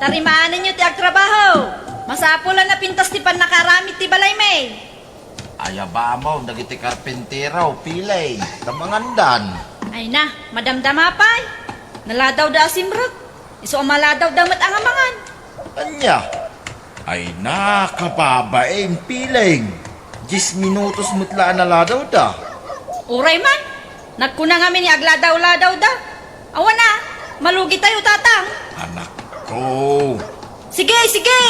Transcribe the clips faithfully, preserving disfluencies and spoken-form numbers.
Tarimaanenyo ti agtrabaho. Masapul a napintas ti pannakaaramid ti balaymi. Ayabamaw dagiti karpintero, Piling, ta mangandan. Ay na, madamdama pay. Naladawda a simrek. Isu a maladawda met a nga mangan. Ania? Ay na, kababain, Piling. Dies minutos met la a naladawda. Uray man. Nagkuna ngamin nga agladawladawda. Awan a, malugitayo, Tatang. Anakko. Sige, sige!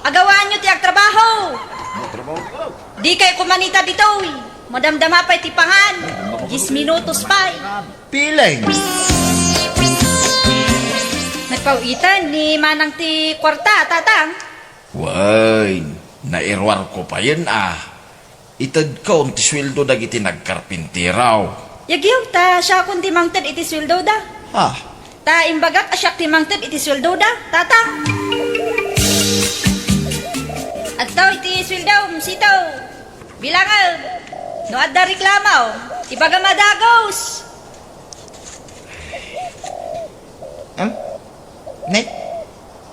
Agawaanyo ti agtrabaho. Ano trabaho? Dikay kumanita ditoy. Madamdama pay ti pangan. Dies minutos pay. Piling. Nagpaw-itan ni Manang ti kuarta, Tatang. Wen, nairuarko payen a. Itedkon ti sueldo dagiti nagkarpintero. Yagyo, ta siakon ti mangted iti sueldoda. Ha? Ta imbagak a siak ti mangted iti sueldoda, Tatang. Adto iti sueldom, Sito. Bilangem. No adda reklamo, ibagam a dagus. Hmm? Ne?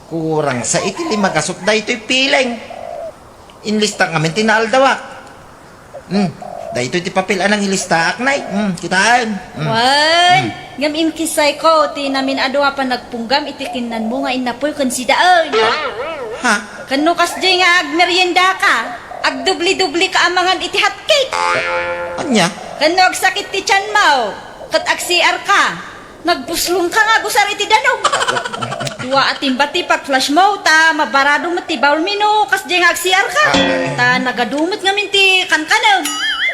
Kurang sa iti lima gasut daytoy, Piling. Inlistak ngamin ti naaldawak. Hmm, daytoy ti papel a nangilistaak, nay. Hmm, kitaem. Hmm. Wen, hmm. Ngem inkissayko ti namin-adu a panagpunggam iti kinnanmo nga innapoy ken sidaen. Ha? Ken no kasdiay nga agmeriendaka, agdubli-dublika a mangan iti hotcake. Ania? Ken no agsakit ti tianmo, ket ag-C R ka, nagbuslongka nga agusar iti danum. Dua a timba ti pag-flush mo, ta mabarado met ti bawlmi no kasdiay nga ag-C R ka. Ay. Ta nagadu met ngamin ti kankanem.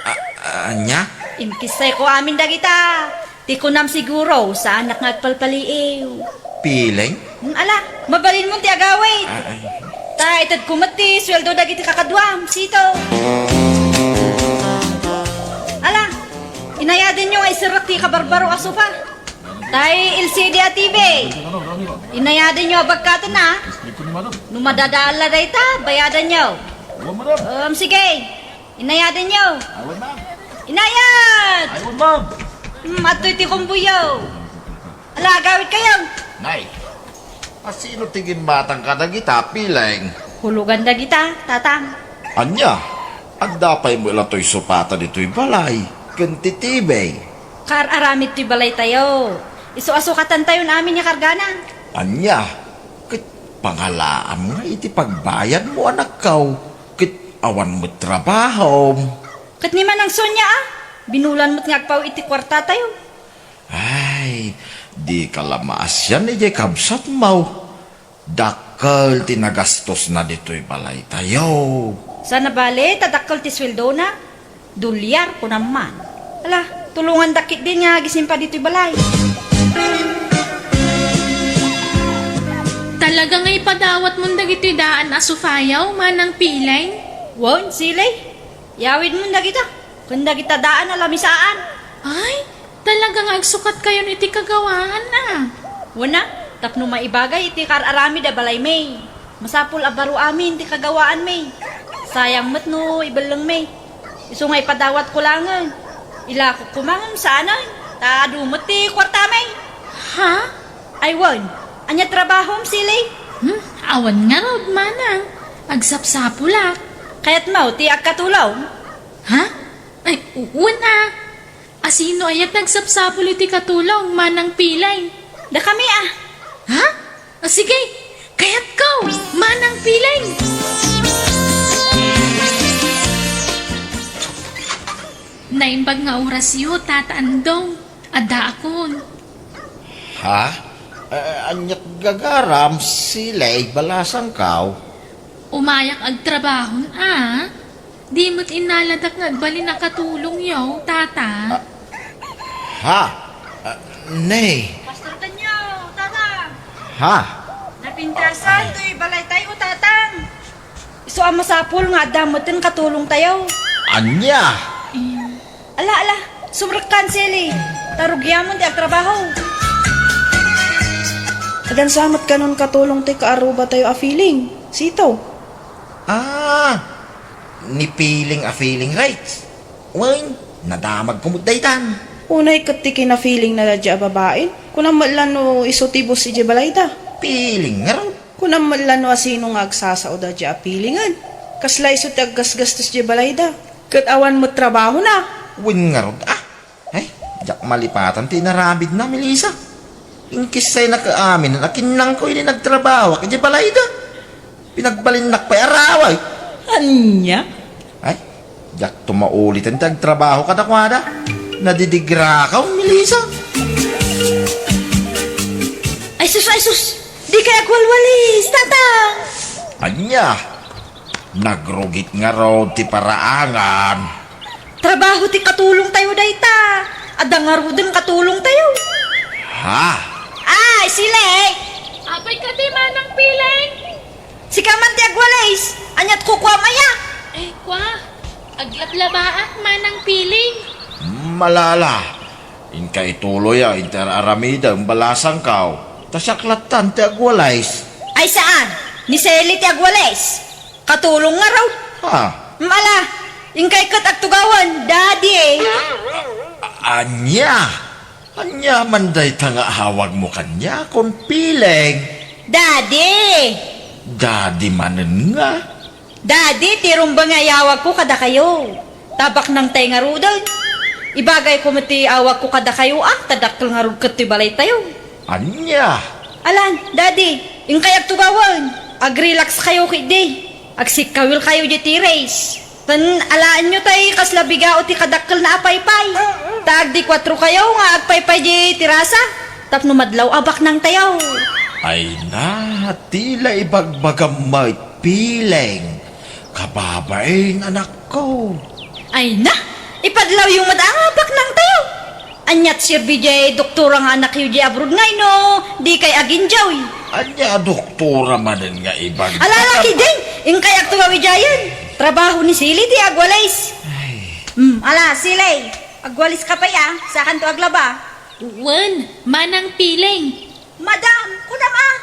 A-, ania? Inkissayko amin dagita. Ti kunam siguro, saanak nga agpalpaliiw. Piling? Hmm, ala, mabalinmon ti agawid. A-, ay. Ta itedko met ti sueldo dagiti kakaduam, Sito. Ala, inayadenyo nga iserrek ti kabarbaro a sofa. Tay L C D a T V. Inayadenyo a bagkaten, a. No madadaal la dayta, bayadanyo. Um, sige. Inayadenyo. Awan, ma'am. Inayad! Awan, ma'am. Hmm, adtoy ti kumboyo. Ala, agawidkayo. Nay, asino ti gimmatang kadagita, Piling? Hulugan dagita, Tatang. Ania? Adda pay met la toy sopata ditoy balay, ken ti T V. Kaar-aramid ti balaytayo. Isu a sukatantayon amin nga kargana. Ania? Ket pangalaam nga iti pagbayadmo, anakko, ket awan met trabahom. Ket ni Manang Sonia, a, binulan met nga agpaw iti kuartatayo. Ay, dika la maasian idiay kabsatmo. Dakkel ti nagastosna ditoy balaytayo. Saan a bale ta dakkel ti sueldona? Dolyar, kunam man. Ala, tulongandak ketdin nga agisimpa ditoy balay. Talaga nga ipadawatmon dagitoy daan a sofayo, Manang Piling? Wen, Silay. Yawidmon dagita, ken dagita daan a lamisaan. Ay, talaga nga agsukatkayon iti kagawaan, a. Wen a, tapno maibagay iti kaar-aramid a balaymi. Masapul a baro amin ti kagawaanmi. Sayang met no ibellengmi. Isu nga ipadawatko laengen. Ilakok koma ngem saanen, ta adu met ti kuartami. Ha? Ay wen, ania trabahom, Silay? Hmm, awan ngarud, Manang. Agsapsapulak. Kayatmo ti agkatulong? Ha? Ay, u-, wen a. Asino aya ti agsapsapul iti katulong, Manang Piling? Dakami a. Ha? A, sige, kayatko, Manang Piling. Naimbag nga orasyo, Tata Andong. Addaakon. Ha? Eh, aniat gagaram, Silay, balasangko? Umayak agtrabahon, a. Di met innaladak nga agbalin a katulongyo, Tata. Ah, ha? Ah, ne. Pastor Tanyo, Tata. Ha? Napintasan toy balaytayo, Tatang. Isu a masapul nga adda metten katulongtayo. Ania? Eh. Ala, ala, sumrekkan, Silay. Ta rugiamon ti agtrabaho. Agansa met kanon katulong ti kaarrubatayo a Piling, Sito. Ah, ni Piling a Piling, right? Wen, nadamagko met daytan. Unay ket ti kina-Piling na daydiay a babain. Kunam met la no isu ti boss idiay balayda. Piling ngarud. Kunam met la no asino nga agsasao daydiay a pilingan. Kasla isu ti aggasgastos diay balayda. Ket awan met trabahona. Wen ngarud, ah. Ay, diak malipatan ti inaramidna, Melissa. Inkissaynak amin a kinnangko idi nagtrabahoak idiay balayda. Pinagbalinnak pay araway. Ania? Ay, diak to mauliten ti agtrabaho kadakuada. Nadidigrakaw, Melissa. Ay sus, ay sus! Dikay agwalwalis, Tatang! Ania? Nagrugit ngarud ti paraangan. Trabaho ti katulongtayo dayta. Adda ngaruden katulongtayo. Ha? Ay, Silay! Apay kadi, Manang Piling? Sika man ti agwalis. Aniat kukuam aya? Eh, kwa, aglablabaak, Manang Piling. Malala. Inka ituloy a inti ar-aramidem balasangkaw. Ta siak lattan ti agwalis. Ay saan. Ni Sally ti agwalis. Katulong ngarud. Ha? Mala, inkay ket agtugawen, Daddy. Ania? Ania man dayta nga awagmo kaniakon, Piling? Daddy! Daddy manen nga? Daddy, ti rumbeng nga iyawagko kadakayo. Ta baknangtay ngaruden. Ibagayko met ti awagko kadakayo, ah, ta dakkel ngarud ket ti balaytayo. Ania? Alan, Daddy, inkay agtugawen. Ag-relax kayo ketdi. Agsikkawil kayo diay terrace. Ken alaenyo tay kasla bigao ti kadakkelna a paypay. Ta agdi kuatro kayo nga agpaypay diay terasa. Tapno madlaw a baknangtayo. Ay na, ti la ibagbagam met, Piling. Kababain, anakko. Ay na, ipadlawyo met a baknangtayo. Aniat serbi diay doktora nga anakyo diay abroad nga no dikay aginjoy? Ania a doktora manen nga ibag- Ala, laki din! Inkay agtugaw idiayen. Trabaho ni Sili ti agwalis. Ay. Hmm, ala, Sili. Agwalis ka pay, ah. Sakanto aglaba. Wen, Manang Piling. Madam, kunam, ah.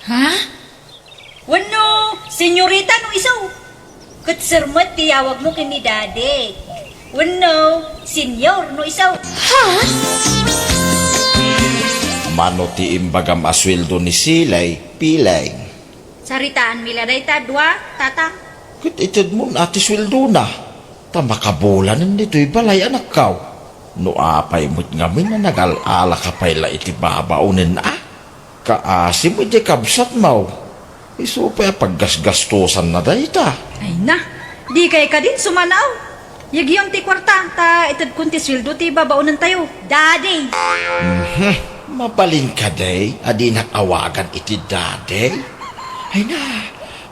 Ha? Wenno, senyorita no isu. Ket sir met ti yawagmo ken ni Daddy. Wenno, senyor no isu. Ha? Mano ti imbagam a sueldo ni Silay, Piling? Saritaanmi la dayta a dua, Tatang. Ket itedmon a ti sueldona, ta makabulanen ditoy balay, anakkaw. No apay met ngamin a nagal-ala ka pay la iti babaonen a? Kaasim idiay kabsatmo. Isu pay a paggasgastosanna dayta. Ay na, dikay kadin sumanaw. Yegyon ti kuarta, ta itedkon ti sueldo ti babaonentayo. Daddy! Mhm. Mabalin kadi a dinak awagan iti daddy? Ay na,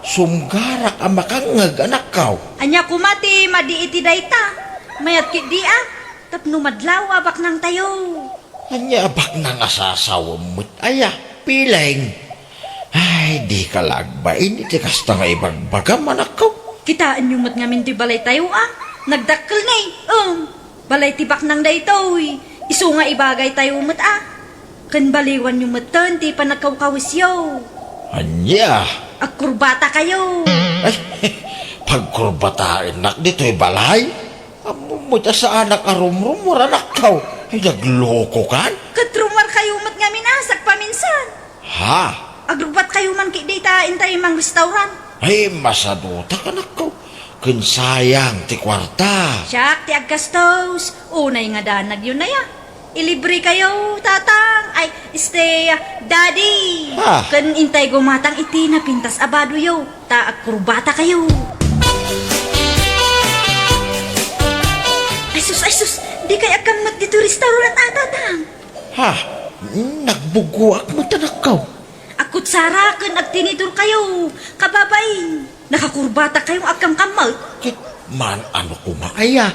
sumgarak a makangngeg, anakkaw. Ania koma ti madi iti dayta? Mayat ketdi a, tapno madlaw a baknangtayo. Ania a baknang a sasawem met aya, Piling? Ay, dika la agbain iti kasta nga ibagbagam, anakko. Kitaenyo met ngamin ti balaytayo a. Nagdakkel ni. Em, balay ti baknang daytoy. Isu nga ibagaytayo met a. Ken baliwanyo metten ti panagkawkawisyo. Ania? Agkurbatakayo. Ay, pagkurbataennak ditoy balay? Ammom met a saanak a rumrumor, anakko. Ay, naglokokan? Ket rumorkayo met ngamin a sakpaminsan. Ha? Agrubbatkayo man ketdi ta intay mangrestauran. Ay, masadutak, anakko. Ken sayang ti kuarta. Siak ti aggastos. Unay nga danagyo na ya. Ilibrekayo, Tatang. Ay, este, Daddy. Ha? Ken intay gumatang iti napintas a badoyo. Ta agkurbatakayo. Ay sus, ay sus, dikay agkammet ditoy restaurant a, Tatang? Ha? Nagbuggoak met, anakko. Agkutsara ken agtinidorkayo, kababain. Nakakurbatakayo nga agkamkammet. Ket maan-ano koma aya?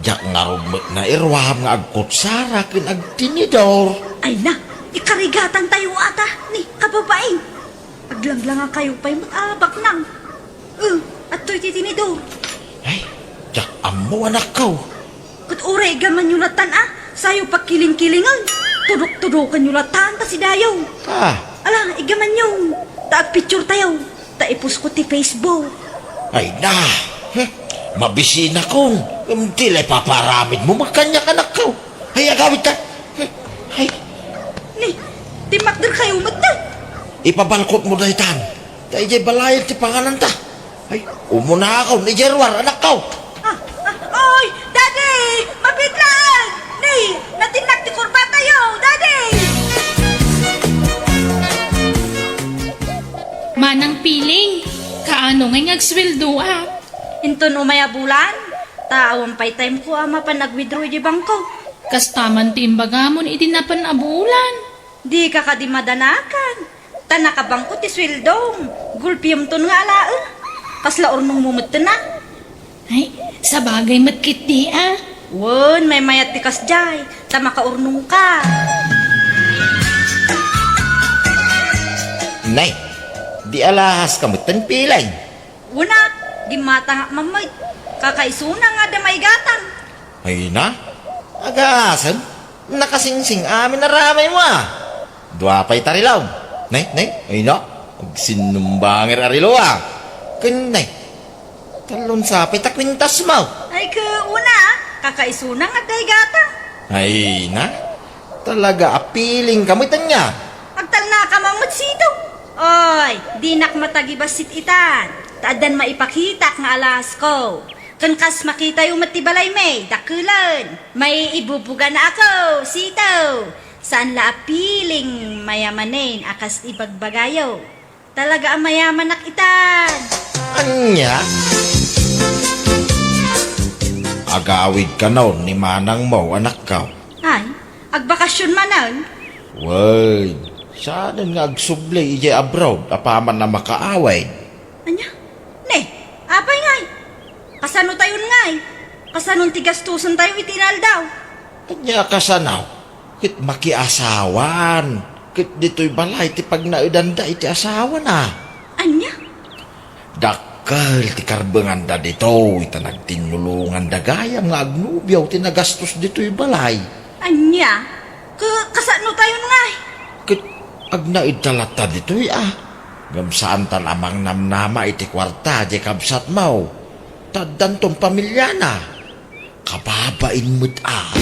Diak ngarud met nairuam nga agkutsara ken agtinidor. Ay na, ikarigatantayo ata, ni kababain. Aglanglangakayo pay met a baknang. Eh, adtoy ti tinidor. Ay, diak ammo, anakko. Ket uray igamanyo latan a, sayo pagkiling-kilingen. Tudok-tudokenyo latan ta sidayo. Ah. Ala, igamanyo. Ta agpicturetayo. Ta ipost ko ti Facebook. Ay na. Hmm. Mabisinakon. Em, ti la ipapaaramidmo, makaniak, anakko. Ay, agawidka. Hmm. Ay. Ni, timmakderkayo met. Ipabalkotmo daytan. Ta idiay balay ti pangananta. Ay, umunakon, idiay ruar, anakko. Ah, ah, oy, Daddy! Mabitlan! Ni, natinnak ti kurbatayo, Daddy! Manang Piling, kaano ngay nga agsweldoak? Inton umay a bulan, ta awan pay time ko a mapan nag-withdraw iti bangko. Kasta man ti imbagamon iti napan a bulan. Dika kadi madanakan. Ta nakabangko ti sueldom. Gulpiemton nga alaen. Kasla urnongmo metten a. Ay, sabagay met ketdi a. Wen, maymayat ti kasdiay. Ta makaurnongka. Nay, di alahaska metten, Piling. Una, gimmatangak mammet. Kakaisuna nga adda maigatang. Ay na, agasem, nakasingsing amin a ramaymo a. Dua pay tarilom. Nay, nay, ay na, agsinnumbanger a relo a. Ken nay, talon sa pay ta kwintasmo. Ay, ke una, kakaisuna nga adda igatang. Ay na, talaga a Piling ka met ania. Agtalnaka mammet sito. Oy, dinak matagibassit itan. Ta addan maipakitak nga alasko. Ken kas makitayo met ti balaymi, dakkelen. Maiibubugana ako, sito. Saan la a Piling mayamanen a kas ibagbagayo. Talaga a mayamanak itan. Ania? Agawid kanon ni manangmo, anakko. Ay, agbakasyon manen? Wen, saanen nga agsubli idiay abroad apaman a makaawid. Ania? Ne, apay ngay? Kasano tayon ngay? Kasanon ti gastusen tayo iti inaldaw? Ania kasano? Ket makiasawan. Ket ditoy balay ti pagnaedanda iti asawana. Ania? Dakkel ti karbenganda ditoy, ta nagtinnulonganda gayam nga agnobio ti nagastos ditoy balay. Ania? Ka-, kasano tayon ngay? Ket agnaedta latta ditoy a. Ngem saanta la mangnamnama iti kuarta diay kabsatmo. Ta addanton pamiliana. Kababain met a.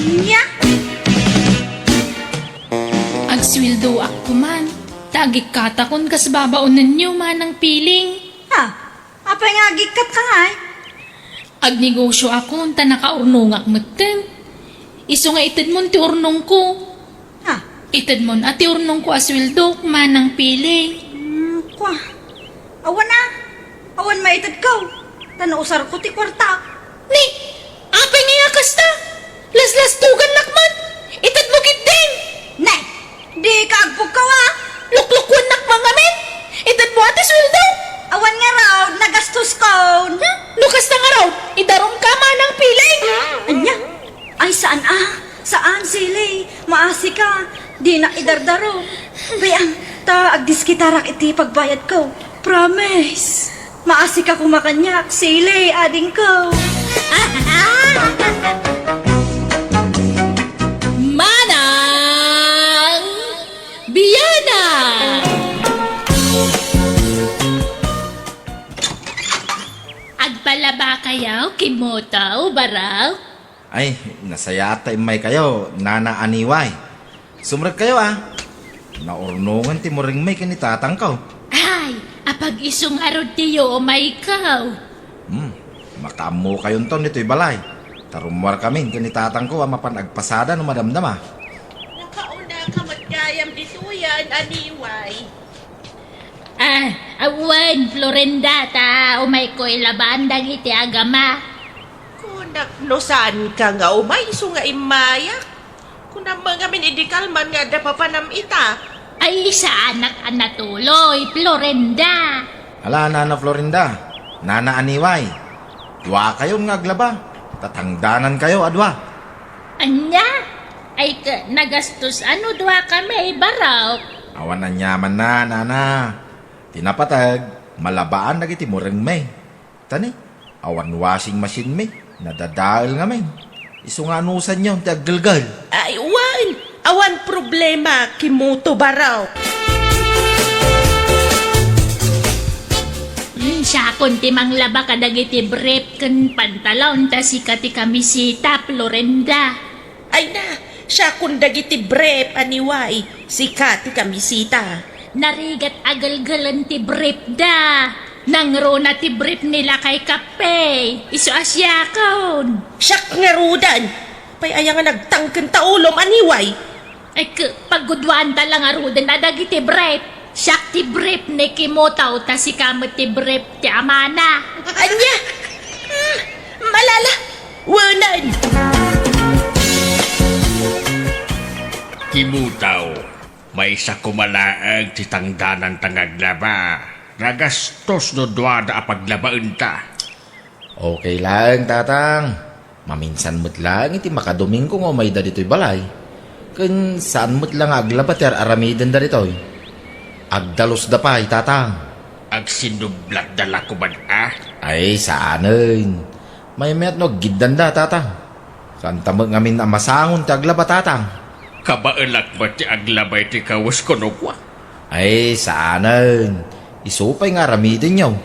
Nia? Agsueldoak koman, ta agikkatakon kas babaonenyo, Manang Piling. Ha? Apay nga agikkatka ngay? Agnegosioakon ta nakaurnongak metten. Isu nga itedmon ti urnongko. Ha? Itedmon a ti urnongko a sueldok, Manang Piling. Hmm, kua. Awan a. Awan maitedko. Ta nausarko ti kuartak. Ni, apay ngay a kasta? Laslastugannak man. Itedmo ketdin. Nay, dika agpugkaw a. Luklukwennak man ngamin. Itedmo a ti sueldo. Awan ngarud, nagastoskon. Hmm? No kasta ngarud, idarumka, Manang Piling. Ania? Ay, saan a? Saan, Sili? Maasika. Dinak idardarum. Bay-am, ta agdiskitarak iti pagbayadko. Promise. Maasika koma kaniak, Sili, adingko. Manang Bianang! Agpalabakayo, Kimoto, Barok? Ay, nasayaat ta immaykayo, Nana Aniway. Sumrekkayo a. Naurnongen ti murengmi ken ni tatangko. Ay, apag-isu ngarud ti umayko. Hmm, makaammokayon ton ditoy balay. Ta rummuarkamin ken ni tatangko a mapan agpasada no madamdama. Nakaunaka met gayam ditoyen, Aniway. Ah, awan, Florinda, ta umayko ilabaan dagiti agama. Kunak no saanka nga umay isu nga immayak. Kunam ngamin idi kalman nga adda papanam ita. Ay, saanak a natuloy, Florinda. Ala, Nana Florinda, Nana Aniway, duakayon nga aglaba, ta tangdanankayo a dua. Ania? Ay, ka-, nagastos ano duakami, Barok? Awan aniamanna, Nana. Ti napateg, malabaan dagiti murengmi. Ta ni, awan washing machine mi, nadadael ngamin. Isu nga anusanyo ti aggelgel. Ay, wen, awan problema, Kimoto, Barok. Mm, siakon ti manglaba kadagiti brief ken pantalon, ta sika ti kamisita, Florinda. Ay na, siakon dagiti brief, Aniway, sika ti kamisita. Narigat a gelgelen ti brief da. Nangruna ti brief ni Lakay Kape. Isu a siakon. Siak ngaruden. Apay aya nga nagtangken ta ulom, aniway? Ay, k-, pagguduanta la ngaruden a dagiti brief. Siak ti brief ni Kimotaw, ta sika met ti brief ti amana. Ania? Hmm, malala. Wenen. Kimotaw, maysa koma laeng ti tangdananta nga aglaba. Nagastos no duada a paglabaenta. Okay laeng, Tatang. Maminsan met laeng iti makadomingo nga umayda ditoy balay. Ken saan met la nga aglaba ti ar-aramidenda ditoy. Agdalusda pay, Tatang. Agsinnublatda la koman a? Ay, saanen. Maymayat no aggiddanda, Tatang. Saanta met ngamin a masangon ti aglaba, Tatang. Kabaelak met ti aglaba iti kawes kuno kua. Ay, saanen. Isu pay nga aramidenyo.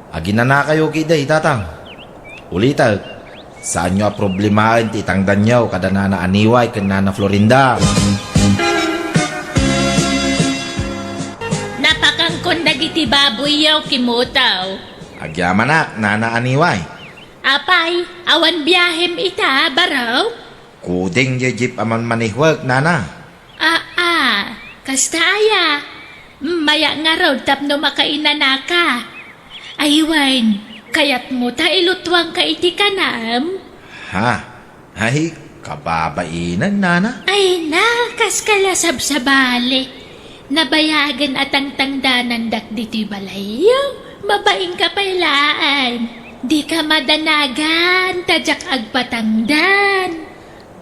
Aginanakayo ketdi, Tatang. Ulitek, saanyo a problemaen ti itangdanyo kada Nana Aniway ken Nana Florinda. Napakankon dagiti baboyyo, Kimotaw. Agyamanak, Nana Aniway. Apay, awan biahem ita, Barok? Kuding diay jeep a manmanehwek, Nana. Aa, kasta aya? Maya ngarud tapno makainanaka. Ay wen, kayatmo ta ilutuanka iti kanam? Ha? Ay, kababainen, Nana. Ay na, kaska la sabsabali. Nabayagen a tangtangdanandak ditoy balayyo. Mabainka pay laeng. Dika madanagan, ta diak agpatangdan.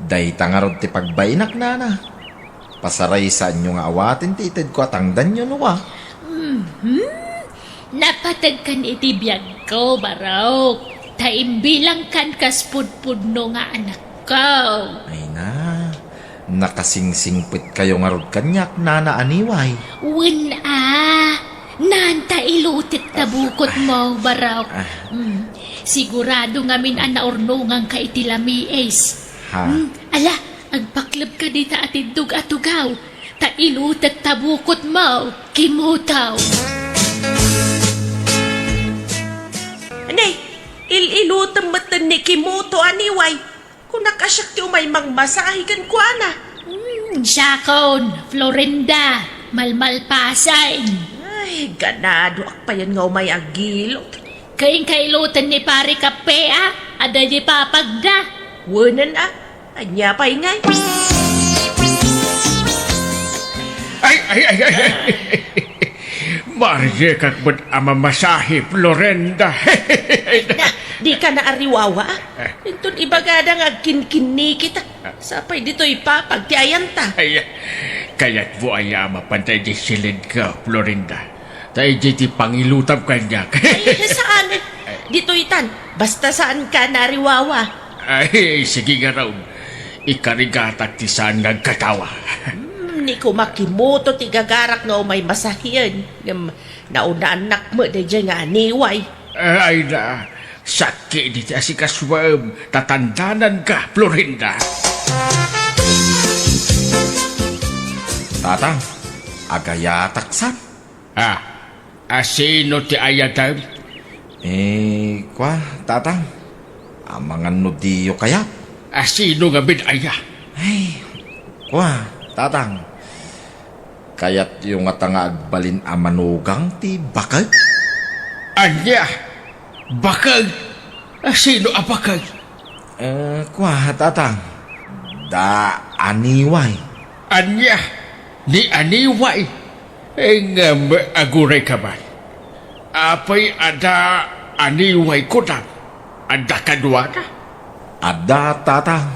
Dayta ngarud ti pagbainak, Nana. Pasaraysaanyo nga awaten ti itedko a tangdanyo, no kua. Mhm. Napategkan iti biagko, Barok. Ta imbilangkan kas pudpudno nga anakko. Ay na, nakasingsingpetkayo ngarud kaniak, Nana Aniway. Wen a, naanta ilutek ta bukotmo, Barok. Ah. Mm. Sigurado ngamin a naurnonganka iti lamiis. Ha? Hmm, ala, agpaklebka dita a tiddog a tugaw, ta ilutek ta bukotmo, Kimotaw. Ne, il-ilutem metten ni Kimoto, Aniway. Kunak a siak ti umay mangmasahe kenkuana. Hmm, siakon, Florinda, malmalpasen. Ay, ganadoak payen nga umay agilot. Ken kailutan ni Pare Kape, a, adda di papagda. Wenen, a, ania pay ngay? Ay, ay, ay, ay, ay. Maryekak met a mamasahe, Florinda. Na, dika naariwawa, a? Inton ibagada nga agkinkinnikita. Sapay ditoy papag ti ayanta. Ay, kayatmo aya a mapanta idiay silidko, Florinda? Ta idiay ti pangilutam kaniak. Ay, saan? Ditoy tan, basta saanka naariwawa. Ay, sige ngarud. Ikarigatak ti saan nga agkatawa. Hmm, ni koma Kimoto ti gagarak nga umay masahen. Ngem, naunaannak met daydiay nga Aniway. Ay na, sakki diti asikasuem, ta tandananka, Florinda. Tatang, agayatak san? Ah, asino ti ayatem? Eh, kua, Tatang, amangan no diyo kayat. Asino ngamin aya? Ay, kua, Tatang. Kayatyo ngata nga agbalin a manugang ti bakek? Ania? Bakek? Sino a bakek? Eh, kua, Tatang. Da Aniway. Ania? Ni Aniway? Eh, ngem aguray ka man. Apay a da Aniway kunam? Adda kaduada? Adda, Tatang.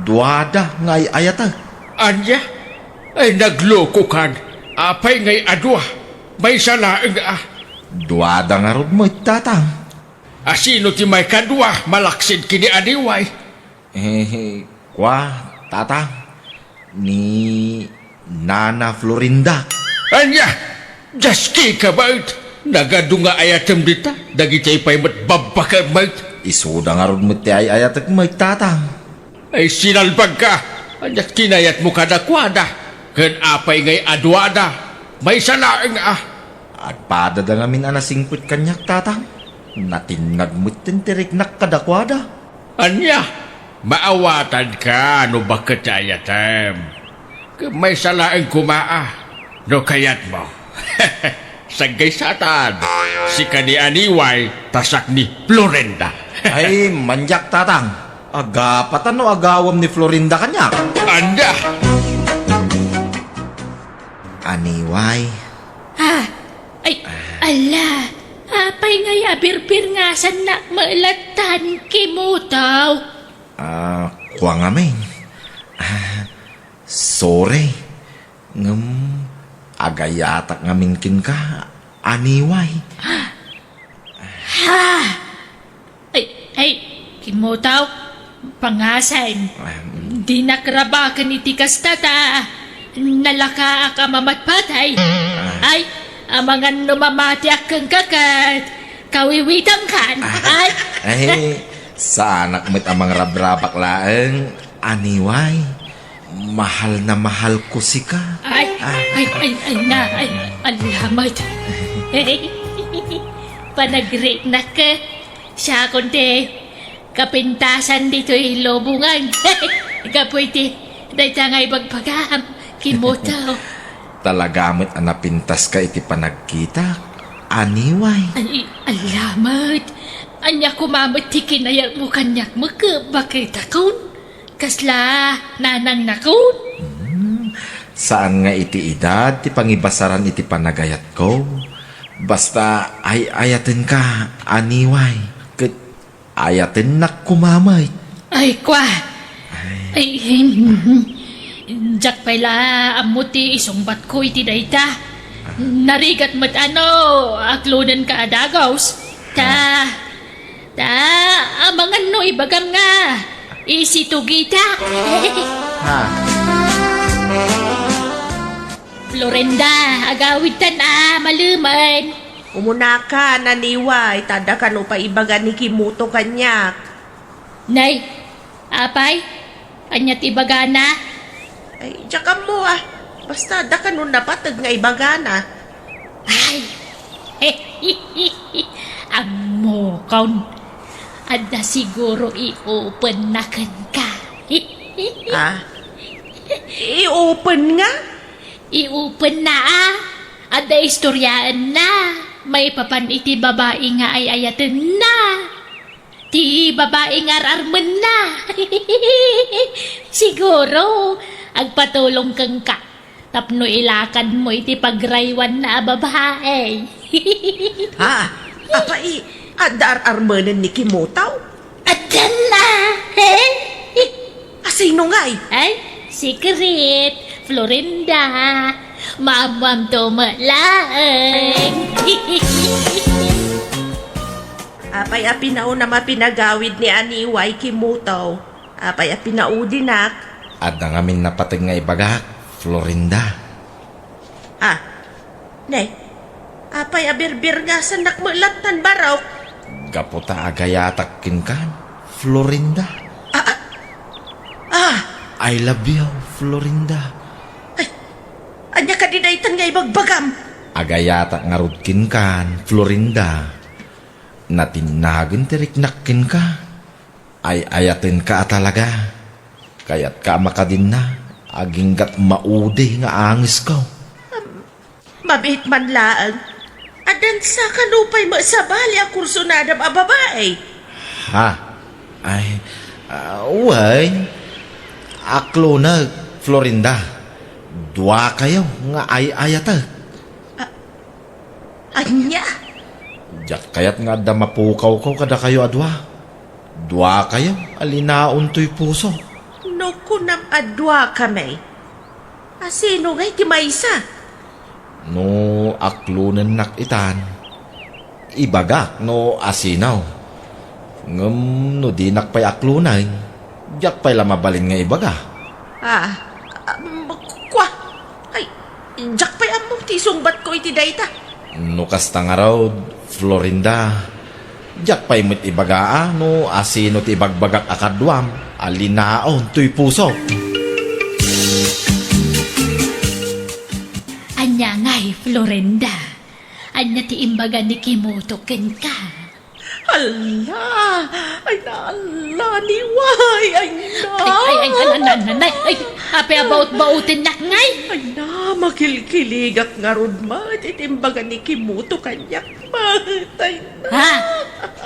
Duada nga ay-ayatek. Ania? Ay, naglokokan. Apay ngay a dua? Maysa laeng a. Duada ngarud met, Tatang. Asino ti maikadua malaksid ken ni Aniway? Eh, kua, Tatang. Ni Nana Florinda. Ania? Diaskika met? Nagadu nga ayatem dita, dagiti pay met babbakem met. Isuda ngarud met ti ay-ayatek met, Tatang. Ay, sinalbagka! Ania ti kinayatmo kadakuada? Ken apay ngay a duada? Maysa laeng a. Agpadada ngamin a nasingpet kaniak, Tatang. Natinnag met ti riknak kadakuada. Ania? Maawatadka no baket ti ayatem. Ket maysa laeng koma a, no kayatmo. Saggaysatan, sika ni Aniway, ta siak ni Florinda. Ay, manyak, Tatang. Agapatan no agawem ni Florinda kaniak. Anda? Aniway. Ah, ay, ala, apay ngay a birbirngasannak met lattan, Kimotaw? Ah, kua ngamin. Ah, sorry. Ngem, agayatak ngamin kenka, Aniway. Ha? Ay, ay, Kimotaw, pangasim. Ah, mm. Dinak rabaken iti kasta ta nalakaak a mamatpatay. Ah. Ay, amangan no mamatiak kenka ket kawiwitankan. Ah. Ay. Ay, saanak met a mangrabrabak laeng, Aniway. Mahal na mahalko sika. Ay, ah, ay, ay, ay, na, ay, ala met. Panagriknak, eh. Siakon ti kapintasan ditoy lubongan. Gapu iti dayta nga ibagbagam, Kimotaw. Talaga met a napintaska iti panagkitak, Aniway. Ay, ala met. Ania koma met ti kinayatmo kaniak, met baketakon? Kasla nanangnakon? Hmm, saan nga iti edad ti pangibasaran iti panagayatko. Basta ay-ayatenka, Aniway, ket ayatennak koma met. Ay, kua. Ay. Ay, hmm. Diak pay la ammo ti isungbatko iti dayta. Narigat met a no aklonenka a dagus. Ta, ah. Ta, amangan no ibagam nga isitugitak. Ha? Florinda, agawidtan a malemen. Umunaka, Aniway, ta adda kano pay ibaga ni Kimotaw kaniak. Nay, apay? Ania ti ibagana? Ay, diak ammo, ah. Basta, adda kano napateg nga ibagana. Ay! Ammokon. Adda siguro i-openna kenka. Ah? I-open nga? I-openna, ah. Adda istoryaenna. Maipapan iti babai nga ay-ayatenna. Ti babai nga ar-armenna. Siguro, agpatulong kenka tapno ilakadmo iti pagraywanna a babai. Ha? Apay, adda ar-armenen ni Kimotaw? Addanna! Asino ngay? Ay, secret, Florinda. Maammoamto met laeng. Apay a pinaunam a pinagawid ni Aniway, Kimotaw? Apay a pinaudinak? Adda ngamin napateg nga ibagak, Florinda. Ah, ne, apay a birbirngasannak met lattan, barok? Gapu ta agayatak kenkan, Florinda. Ah, ah, ah. I love you, Florinda. Ay, ania kadi daytan nga ibagbagam? Agayatak ngarud kenkan, Florinda. Natinnagen ti riknak kenka. Ay-ayatenka a talaga. Kayatka a makadinna, aginggat maudi nga angesko. Am, mabiit man laeng. Addan sa kano pay met sabali a kursunadam a babai? Ha? Ay, ah, wen. Aklonek, Florinda. Duakayo nga ay-ayatek. Ah, Ania? Diak kayat nga adda mapukawkaw kadakayo a dua. Duakayo a linaon toy puso. No kunam a duakami, asino ngay ti maysa? No aklonennak itan, ibagak no asino. Ngem no dinak pay aklonen, diak pay la mabalin nga ibaga. Ah, um, kua. Ay, diak pay ammo ti isungbatko iti dayta. No kasta ngarud, Florinda, diak pay met ibaga a no asino ti ibagbagak a kaduam a linaon toy puso. Ania ngay, Gani kimuto kenka. Ala! Ay na, ala, Aniway! Ay na! Ay, ay, ay, ala, na, na, na, ay, apay a baut-bautennak ngay? Ay na, makilkiligak ngarud met iti imbaga ni Kimuto kaniak met. Ay na! Ha?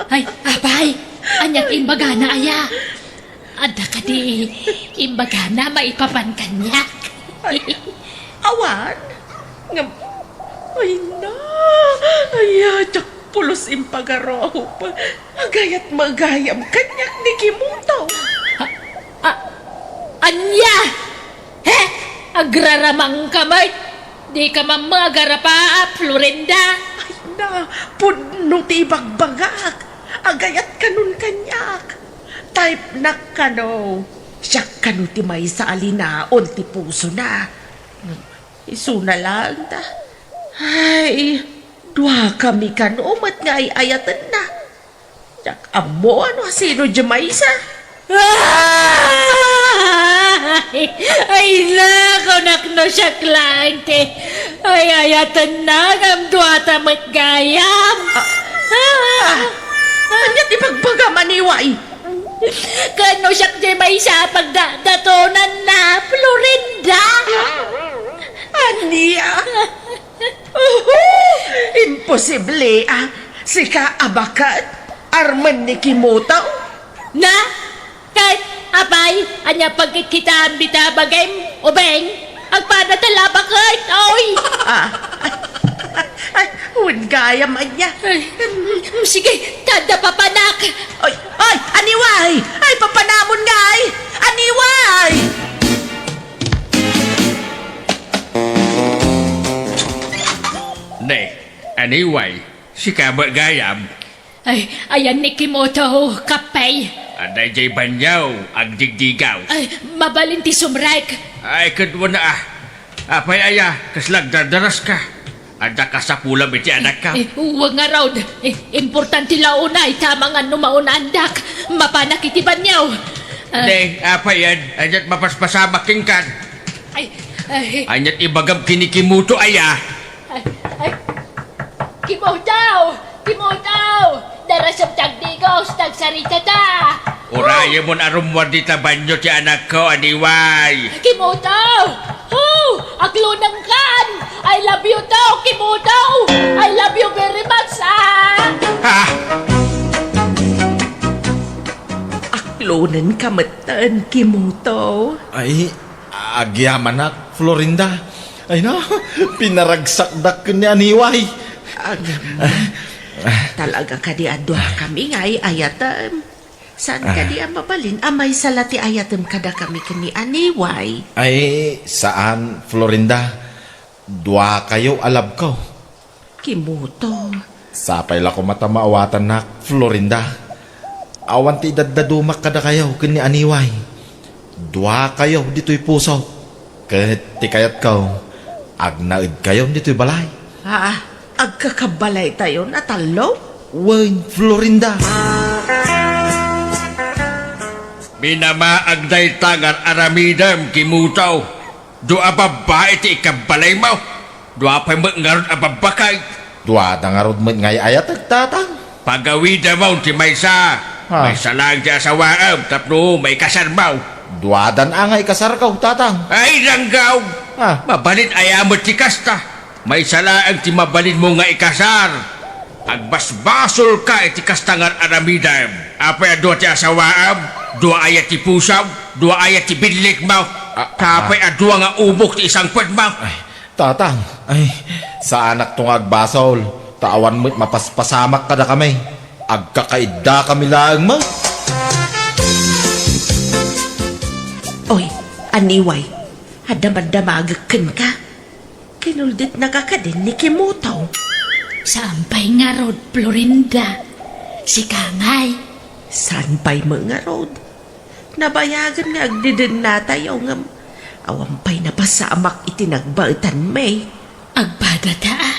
Ay, apay! Ania ti imbagana aya? Adda kadi imbagana maipapan kaniak? Ay, awan. Ngem, ay na, ay, diak pulos impagarup. Agayat met gayam kaniak ni Kimuto. A-, a-, ania? He? Agraramangka met? Dika man met agarapa, Florinda? Ay na, pudno ti ibagbagak. Agayat kanon kaniak. Type-nak kano. Siak kano ti maysa a linaon ti pusona. Isuna laeng ta. Ay, duakami kano met nga ay-ayatenna. Diak ammo no sino diay maysa. Ay, ay, naku, nakno siak laeng ti ay-ayatenna ngem duata met gayam. Ah, ah, ania ti ibagbagam, Aniway? Ken no siak diay maysa a pagdadatonanna, Florinda? Ania? Uhu! Imposible, a. Sika a baket? Armen ni Kimuto? Na? Ket, apay, ania pagkitkitaam dita bagim? Ubing, agpada ta la baket, oy! Ah. Ay, wen gayam ania. Ay, mm, sige, ta adda papanak. Oy, oy, Aniway! Ay, papanamon ngay! Aniway! Ne, Aniway, sika met gayam? Ay, ayan ni Kimuto, Kappey. Adda idiay banio, agdigdigaw. Ay, mabalin ti sumrek. Ay, kaduana, a. Apay aya, kasla agdardaraska? Adda kasapulam iti anakka? Eh, wen ngarud. Eh, importante la unay, ta amangan no maunandak. Mapanak iti banio. Ah. Ne, apay yan? Aniat mapaspasamak kenka? Ay, ay. Aniat ibagam ken ni Kimuto aya? Ay, ay. Kimuto! Kimuto! Darasem ti agdigos, ta agsaritata! Urayemon a rummuar dita banio ti anakko, Aniway! Kimuto! Oh! Aklonenkan! I love you too, Kimuto! I love you very much, ah! Ha? Aklonenka metten, Kimuto. Ay, agyamanak, Florinda. Ay na, pinaragsakdak ken ni Aniway. Agam, talaga kadi a duakami nga ay-ayatem? Saan kadi a mabalin a maysa la ti ayatem kadakami ken ni Aniway? Ay, saan, Florinda. Duakayo a love-ko. Kimuto. Sapay la koma ta maawatannak, Florinda. Awan ti idaddadumak kadakayo ken ni Aniway. Duakayo ditoy pusok. Ket ti kayatko, agnaedkayo ditoy balay. Ah, agkakabalaytayon a tallo? Wen, Florinda. Minamaag dayta nga ar-aramidem, Kimuto. Dua a babbai ti ikabbalaymo. Dua pay met ngarud a babbakay. Duada ngarud met nga ay-ayatek, Tatang. Pagawidemon ti maysa. Ha? Maysa laeng ti asawaem tapno maikasarmo. Duadan a nga ikasarko, Tatang. Ay, ranggaw! Ha? Mabalin aya met ti kasta. Maysa laeng ti mabalinmo nga ikasar. Agbasbasolka iti kasta nga ar-aramidem. Apay a dua ti asawaem? Dua aya ti pusom? Dua aya ti billikmo? Ah, ah. Apay a dua nga ubok ti isangpetmo? Ay, Tatang, ay, saanakto nga agbasol, ta awan met mapaspasamak kadakami. Agkakaiddakami laeng met. Oy, Aniway, adda mandamagek kenka. Kinulditnaka kadin ni Kimuto. Saan pay ngarud, Florinda? Sika ngay? Saan pay met ngarud? Nabayagen nga agdedennatayo ngem awan pay napasamak iti nagbaetanmi. Agpadata, a.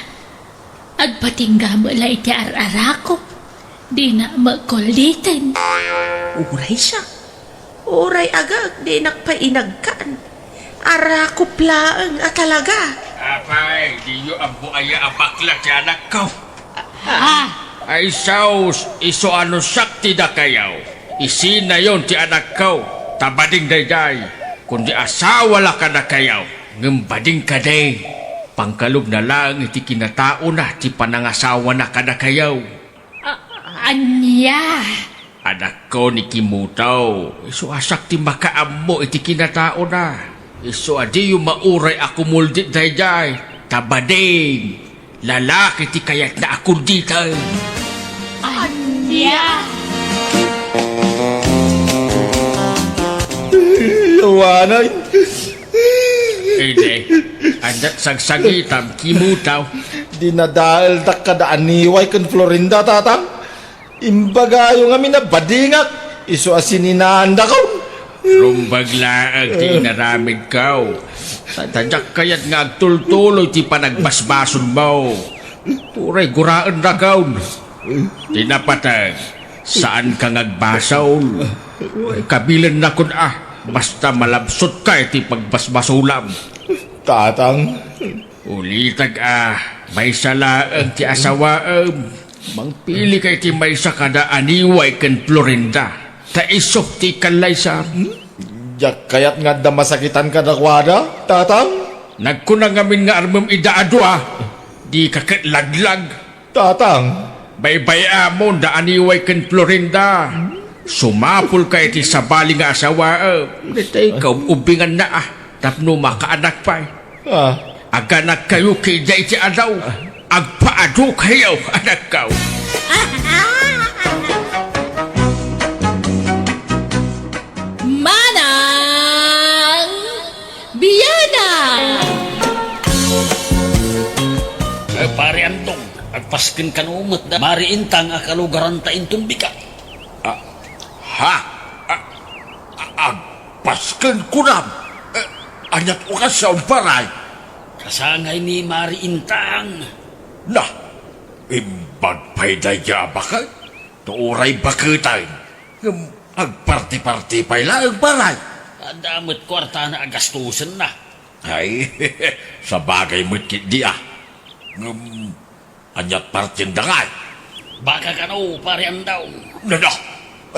Agpatingga met la iti ar-arakop. Dina met kulditen. Uray siak. Uray agek, dinak pay inagkan. Arakop laeng a talaga. Apay, diyo ammo aya a bakla ti anakko? A-, Ah! Ay sus, isu a no siak ti dakayo, isinayon ti anakko, ta bading daydiay. Kundi asawa la kadakayo, ngem bading kadi, pangkalubna laeng iti kinataona ti panangasawana kadakayo. A-, ania? Anakko ni Kimuto, isu a siak ti makaammo iti kinataona. Isu a diyo mauray a kumuldit daydiay, ta bading, lalaki ti kayatna a kulditen. Ania? Yawanay. Idi, adda sagsagitam, Kimuto. Dinadaeldak kada aniway ken Florinda, tatang. Imbagayo ngamin a badingak, isu a sininaandakon. Rumbag laeng ti inaramidko. Ta, ta diak kayat nga agtultuloy ti panagbasbasolmo. Uray guraendakon. Ti napateg, saanka nga agbasol. Kabilennakon a, basta malabsotka iti pagbasbasolam. Tatang. Ulitek a, maysa laeng ti asawaem. Mangpilika iti maysa kada aniway ken Florinda, ta isu ti kallaysam. Diak kayat nga adda masakitan kadakuada, tatang. Nagkuna ngamin nga armem ida a dua, dika ket laglag. Tatang. Baybay-amon da aniway ken Florinda. Sumapulka iti sabali nga asawaem. Dayta ikaw, ubinganna a, tapno makaanak pay. Ah. Aganakkayo ket dayta iti adaw. Agpaadukayo, anakko. Manang Biana! Eh, Pare Andong, agpasken kano met da Mari Intang a kalugaranta inton bika. Ah, ha? Ah, ah, agpasken kunam? Eh, aniat okasyon, Pare? Kasangay ni Mari Intang. Na, imbag pay daydiay a baket? No uray baketen, ngem agparti-parti pay laeng, Pare. Adda met kuartana a gastusenna. Ay, sabagay met ketdi a. Ngem, aniat partien da ngay? Baka kano, Pare Andong. Nana,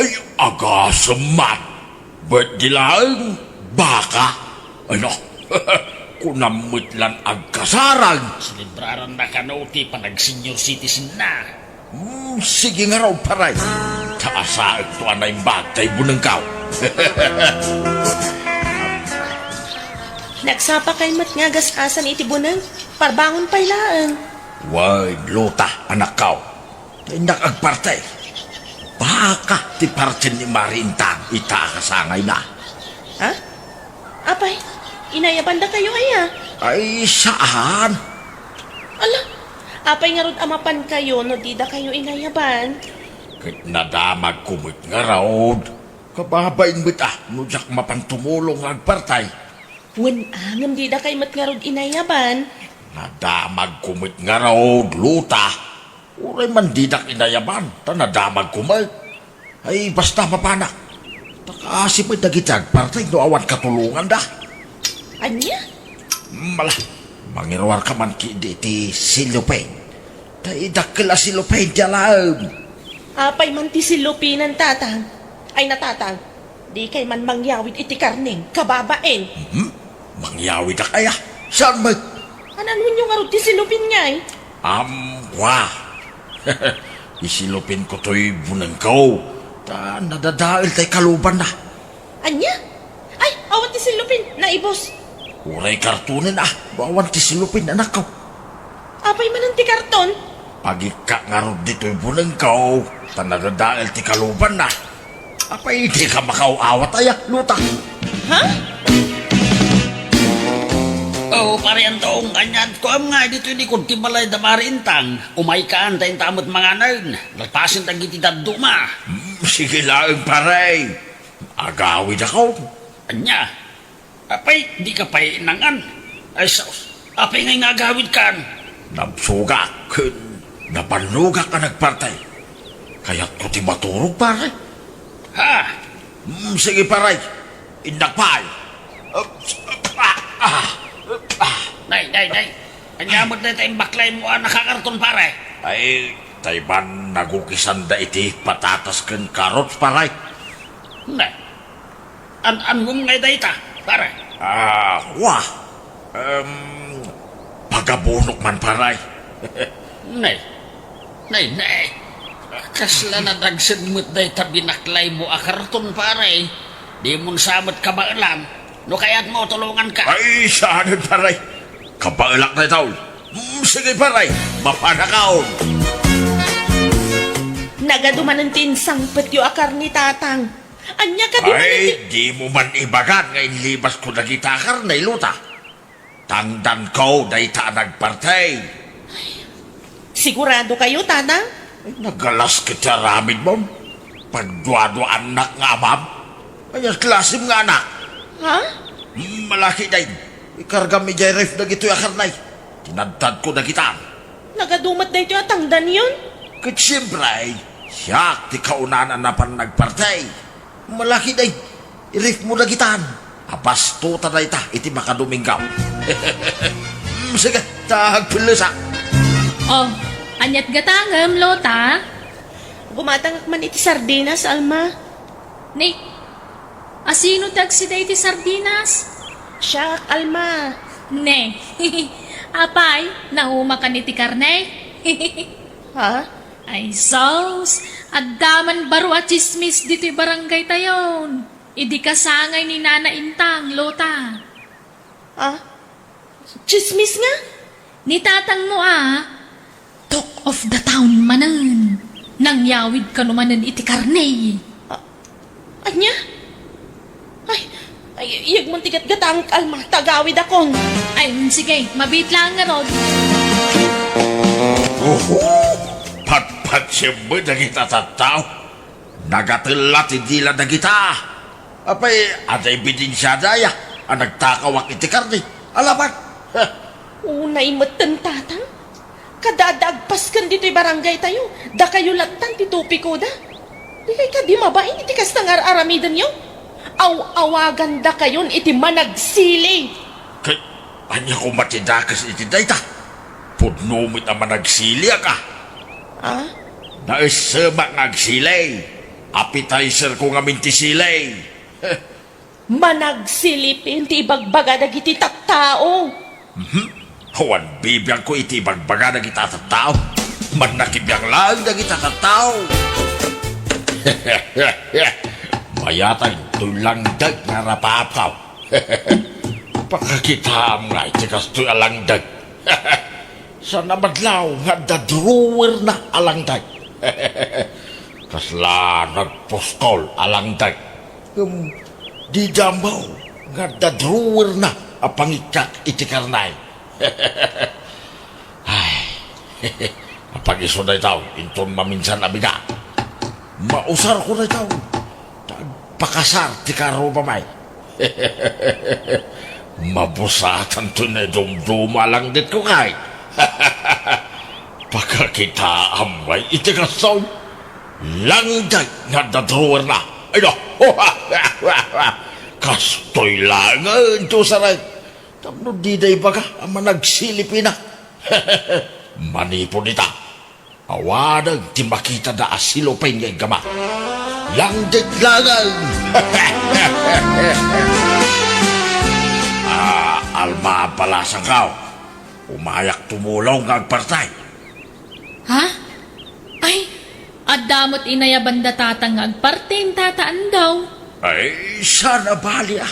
ay, agasem man. Birthday laeng, baka. Ano? Kunam met lan agkasarang. Selebraranda kano ti panag-senior citizenna. Hmm, sige ngarud, Pare. Ta asaekto a naimbag tay bunengko. Nagsapakay met nga agas-asam iti buneng, parbangon pay laeng. Wen, Luta, anakko. Innak agparti. Baka ti partien ni Mari Intang ita a kasangayna. Ha? Apay, inayabandakayo aya? Ay, saan. Ala, apay ngarud a mapankayo no didakayo inayaban? Ket nadamagko met ngarud. Kababain met a no diak mapan tumulong nga agparti. Wen a, ngem didakay met ngarud inayaban? Nadamagko met ngarud, Luta. Uray man didak inayaban, ta nadamagko met. Ay, basta mapanak. Ta kaasi met dagiti agparti no awan katulonganda. Ania? Mala, mangiruarka man ketdi iti silupin. Ta idakkel a silupin ti alaem. Apay man ti silupinan, tatang? Ay na, tatang, dikay man mangyawid iti karnem, kababain. Hmm? Mangyawidak aya? Saan met? Ananwenyo ngarud ti silupin ngay? Amwa. Isilupinko toy bunengko. Ta nadadael tay kalubanna. Ania? Ay, awan ti silupin, naibus. Uray kartonen a, no awan ti silupin, anakko. Apay manen ti karton? Pagikka ngarud ditoy bunengko, ta nadadael ti kalubanna. Apay dika makaaw-awat aya, Luta? Ha? Oh, Pare Antong, ania't kuam nga ditoy likod ti balay da Mari Intang. Umaykaan ta inta met manganen. Nalpasen dagiti dadduma. Hmm, sige laeng, pare. Agawidakon. Ania? Apay, dika pay nangan? Ay, sus. Apay ngay nga agawidkan? Nabsogak ken napannogak a nagparti. Kayatko ti maturog, pare. Ha? Hmm, sige, pare. Innak pay. Ah, ah, ah. Nay, nay, nay. Ania met dayta imbaklaymo a nakakarton, pare? Ay, Tay ban nagukisan da iti patatas ken carrots, pare. Ne. An-annom ngay dayta, pare? Ah, wa. Em, pagabunok man, pare. Ne. Ne, ne. Kasla nadagsen met dayta binaklaymo a karton, pare. Dimon sa met kabaelan. No kayatmo, tulonganka. Ay, saanen, pare. Kabaelak dayta. Mm, sige, pare. Mapanakaon. Nagadu manen ti insangpetyo a karne, Tatang. Ania kadi manen ti... Ay, dimo man ibagan nga inlibasko dagita a karne, Lota. Tangdanko dayta a nagparti. Sigurado kayo, Tatang? Ay, nagalas ket ti aramidmon. Pagduaduaannak nga amam. Ania klasem nga anak? Ha? Hmm, malaki dayn. Ikargam idiay ref dagitoy a karne. Tinadtadko dagita. Nagadu met daytoy a tangdanyon? Ket siempre, siak ti kaunaan a napan nagparti. Malaki dayn. Irefmo dagitan. Abasto ta dayta iti makadomingo. Mm, sige, ta agpellesak. Oh, aniat gatangem, Lota? Gumatangak man iti sardinas, Alma. Ni, asino ti agsida iti sardinas? Siak, Alma. Ne. Apay, naumakan iti karne? Ha? Ay sus, adda man baro a tsismis ditoy barangay tayon. Idi kasangay ni Nana Intang, Lota. Ah? Tsismis nga? Ni tatangmo a, talk of the town manen. Nangyawid kano manen iti karne. Ah, ania? Ay, ay, iyegmon ti gatgatang, Alma, ta agawidakon. Ay, sige, mabiit laeng ngarud. Oho! Patpatsem met dagita tattao. Nagatella ti dila dagita. Apay, adda ebidensiada aya a nagtakawak iti karne? Alabat. Heh. Unay metten, Tatang. Kada adda agpasken ditoy barangay tayo, dakayo lattan ti topikoda. Dikay kadi mabain iti kasta nga ar-aramidenyo? Aw-awagandakayon iti managsili. Ket ania koma ti dakes iti dayta? Pudno met a managsiliak a. Ah? Naessemak nga agsili. Appetizerko ngamin ti sili. Managsilipin ti ibagbaga dagiti tattao. Mhm. Awan bibiangko iti ibagbaga dagita tattao. Mannakibiang laeng dagita tattao. Mayatay toy langdek nga rapapkaw. Pakakitaam nga iti kastoy a langdek. Saan a madlaw nga adda drawerna a langdek. Kasla nagpuskol a langdek. Ngem dida ammo nga adda drawerna a pangikkat iti karne. Ay, apag-isu daytoy, inton maminsan a bigat. Mausarko daytoy. Ta agpakasar ti karrubami. Mabusatan toy naidumduma a langdetko kay. Pakakitaam ngay iti kastoy. Langdek nga adda drawerna. Ay, no. Kastoy laengen ti usarek. Tapno dida ibaga a managsilipina. Manipud ita, awanen ti makitada a silopin nga iggama. Langdek laeng! Ah, Alma, balasangkaw. Umayak tumulong nga agparti. Ha? Ay, adda met inayaban da tatang nga agparti, Tata Andaw. Ay, saan a bali a.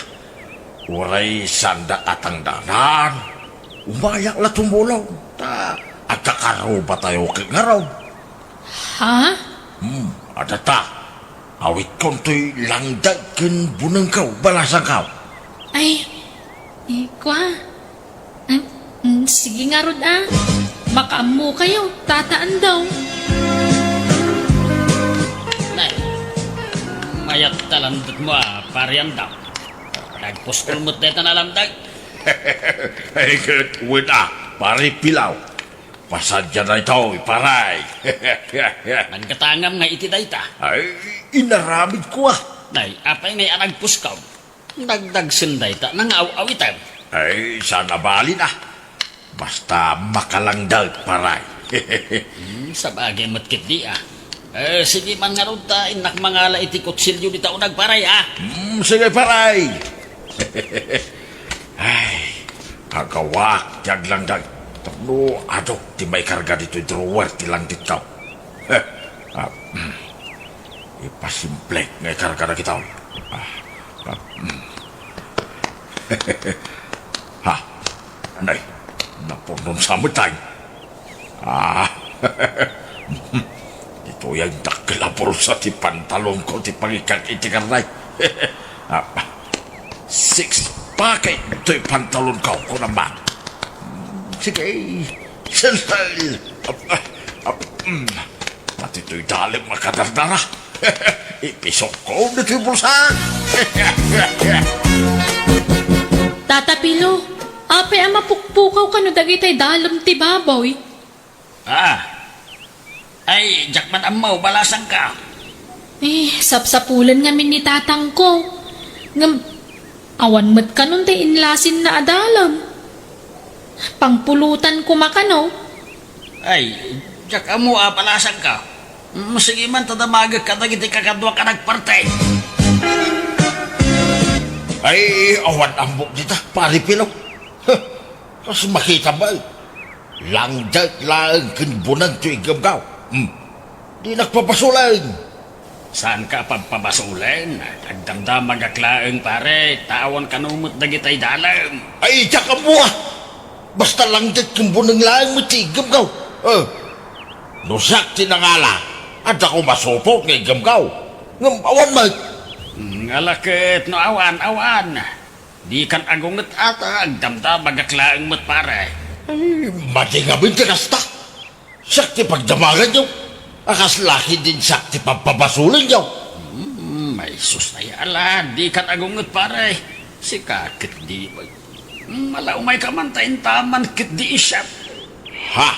Uray saanda a tangdanan, umayak la tumulong, ta agkakarrubatayo ket ngarud. Ha? Hmm, adda ta. Awitkon toy langdek ken bunengko, balasangkaw. Ay, eh, kua. Ah, mm, sige ngarud a. Makaammokayo, Tata Andaw. Nay, mayat ta langdekmo a, Pari Andaw. Nagpuskol met dayta a langdek. Ay, ket wen a, Pari Pilaw. Pasadia daytoy, paray. Naggatangam nga iti dayta. Ay, inaramidko a. Nay, apay ngay a nagpuskol? Dagdagsen dayta, nangaaw-awitem. Ay, saan a bali a. Basta makalangdek, paray. Hmm, sabagay met ketdi, a. Eh, sige man ngarud ta innak mangala iti kutsilio dita uneg, pare, a. Hmm, sige, pare. Ay, agawak ti aglangdang. Tapno adu ti maikarga ditoy drawer ti langdetko. Ah, hmm. Ipasimplek nga ikarga dagitoy. Ah, ah, hmm. Ha? Nay, napurnon sa met tayo. Ah, ditoy ay dakkel a bulsa ti pantalonko ti pangikak iti karnay. Ah, six packet toy pantalonko, kunam man. Sige, sensei. Ah, ah, ah, mm. Pati toy dalem a kadardara. Ipisokko ditoy bulsa. Tata Pilo, apay a mapukpukaw kano dagitay dalem ti baboy? Ah. Ay, diak man ammo, balasangka. Eh, sapsapulen ngamin ni tatangko. Ngem, awan met kanon ti inlasinna a dalem. Pangpulutan koma kano. Ay, diak ammo a balasangka. Mm, sige man, ta damagek kadagiti kakaduak a nagparti. Ay, awan ammok dita, Pare Pilo. Huh, kas makita met. Langdek laeng ken buneng ti iggemgaw. Hmm. Dinak pabasolen. Saanka a pagpabasolen? Agdamdamagak laeng, pare, ta awan kano met dagitay dalem. Ay, diak ammo a. Basta langdek ken buneng laeng met ti iggemgaw. Eh, no siak ti nangala, adda koma supot nga iggemgaw. Ngem awan met. Hmm, ngala ket no awan, awan. Dikan agunget a ta agdamdamagak laeng met, pare. Ay, madi ngamin ti kasta. Siak ti pagdamaganyo. A kasla ketdin siak ti pagpabasolenyo. Hmm, ay sus, ay ala, dikan agunget, pare. Sika ketdi, malaumay ka man ta intaman ketdi isyat. Ha?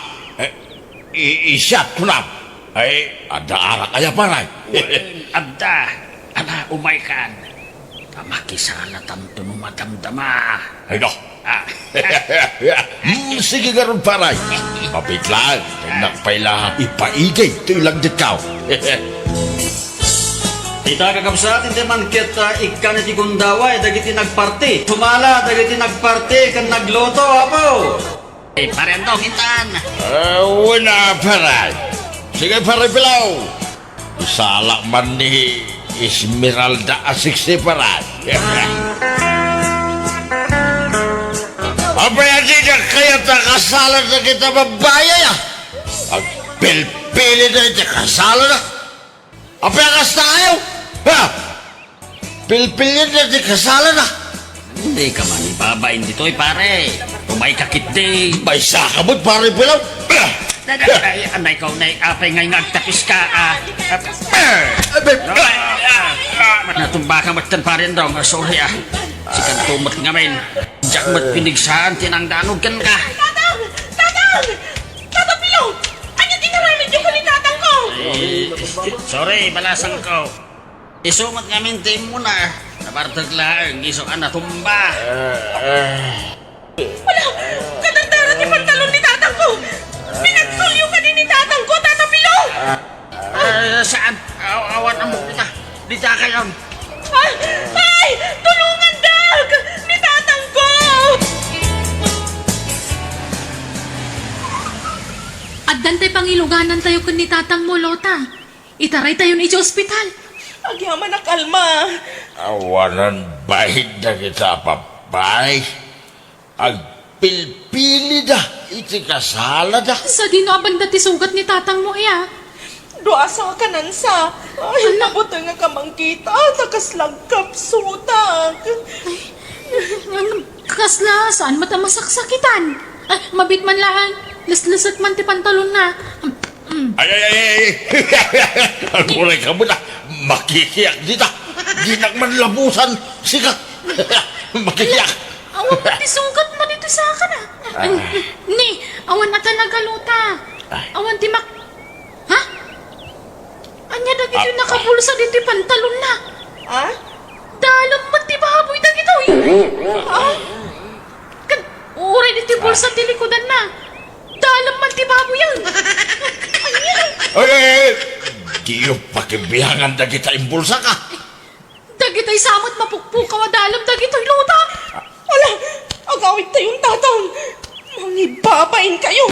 Eh, i-, isyat kunam? Ay, adda arak aya, pare? Wen, adda. Ala, umaykan. Ta makisalatanto no madamdama. Ay, no. Ah. Hmm, sige ngarud, pare. Mabit laeng, innak pay la ipaigid toy langdetko. Ita, kakabsat, inti man ket, ah, ikkan iti gundaway dagiti nagparti. Sumala dagiti nagparti ken nagluto, apo. Eh, Pare Andong, intan. Ah, wen a, pare. Sige, Pare Pilaw. Isalak man ni Esmeralda a siksi, pare. Apay a dida kayat a kasala dagita babai aya? Agpilpili da iti kasalada. Apay a kasta kayo? Ha? Pilpilienna ti kasalada. Dika man ibabain ditoy, pare. Umayka ketdi. Maysaka met, Pare Pilaw. Ay, anay ko, nay, apay ngay nga agtapiska, ah, ah, ah. Ay, bay-, ah, ah, natumbaka met ken, Pare Andong. Ah, sorry, ah. Sikanto met ngamin. Diak met pinigsaan ti nangdanog kenka. Tatang! Tatang! Tata Pilo! Ania ti inaramidyo ken ni tatangko? Eh, sorry, balasangko. Isu met ngamin ti immuna. Nabartek laeng, isu a natumba. Ala, kadardara ti pantalon ni tatangko. Pinagtulyo kadi ni tatangko, Tata Pilo. Ay, saan? Aw-, awan ammok dita. Dita kayon. Ay! Ay! Tulongandak! Ni tatangko! Addan tay pangiluganantayo ken ni tatangmo, Lota. Itaraytayon iti ospital. Agyamanak, Alma. Awanan bain dagita a babai. Agpilpilida iti kasalada. Sadino a banda ti sugat ni tatangmo, iya? Dua sa kanansa. Ay, nabuteng a kamangkita, ta kasla agkapsutak. Ay, kasla, saan met a masaksakitan? Ay, mabit man laeng, lesleset man ti pantalonna. Mm. Ay, ay, ay, ay. Aguray ka met a. Makikiak dita. Dinak man labusan. Sika. Makikiak. Awan ti sugat mo dito sa akin, ah. Ah. Ni, awan na talaga, Lota. Ay. Awan ti mak-, ha? Ania dagiti nakabulsa diti pantalonna? Ah? Dalem met ti baboy dagitoy. Ah? Ket uray ditoy bulsa ti likudanna. Dalem man ti baboyen. Ay, ay, ay! Diyo pakibiangan dagita imbulsaka. Dagitay sa met mapukpukaw a dalem dagitoy, Lota. Ala, agawidtayon, Tatang. Mangibabainkayo.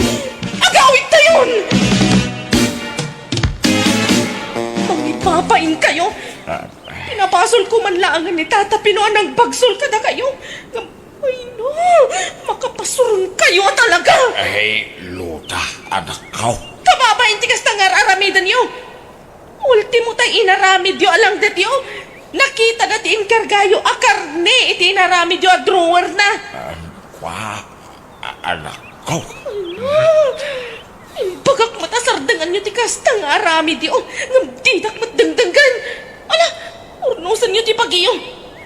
Agawidtayon! Mangibabainkayo. Ah. Pinabasolko man laengen ni Tata Pino a nangbagsolko kadakayo. Ngem, ay no, makapasurongkayo a talaga. Ay, Lota, anakko. Kababain ti kasta nga ar-aramidenyo. Ultimo tay inaramidyo a langdetyo. Nakitada ti inkargayo a karne iti inaramidyo a drawerna. Ah, kua, a-, anakko. Ala, imbagak met a sardenganyo ti kasta nga aramidyo, ngem didak met dengdenggen. Ala, urnosenyo ti pagiyo.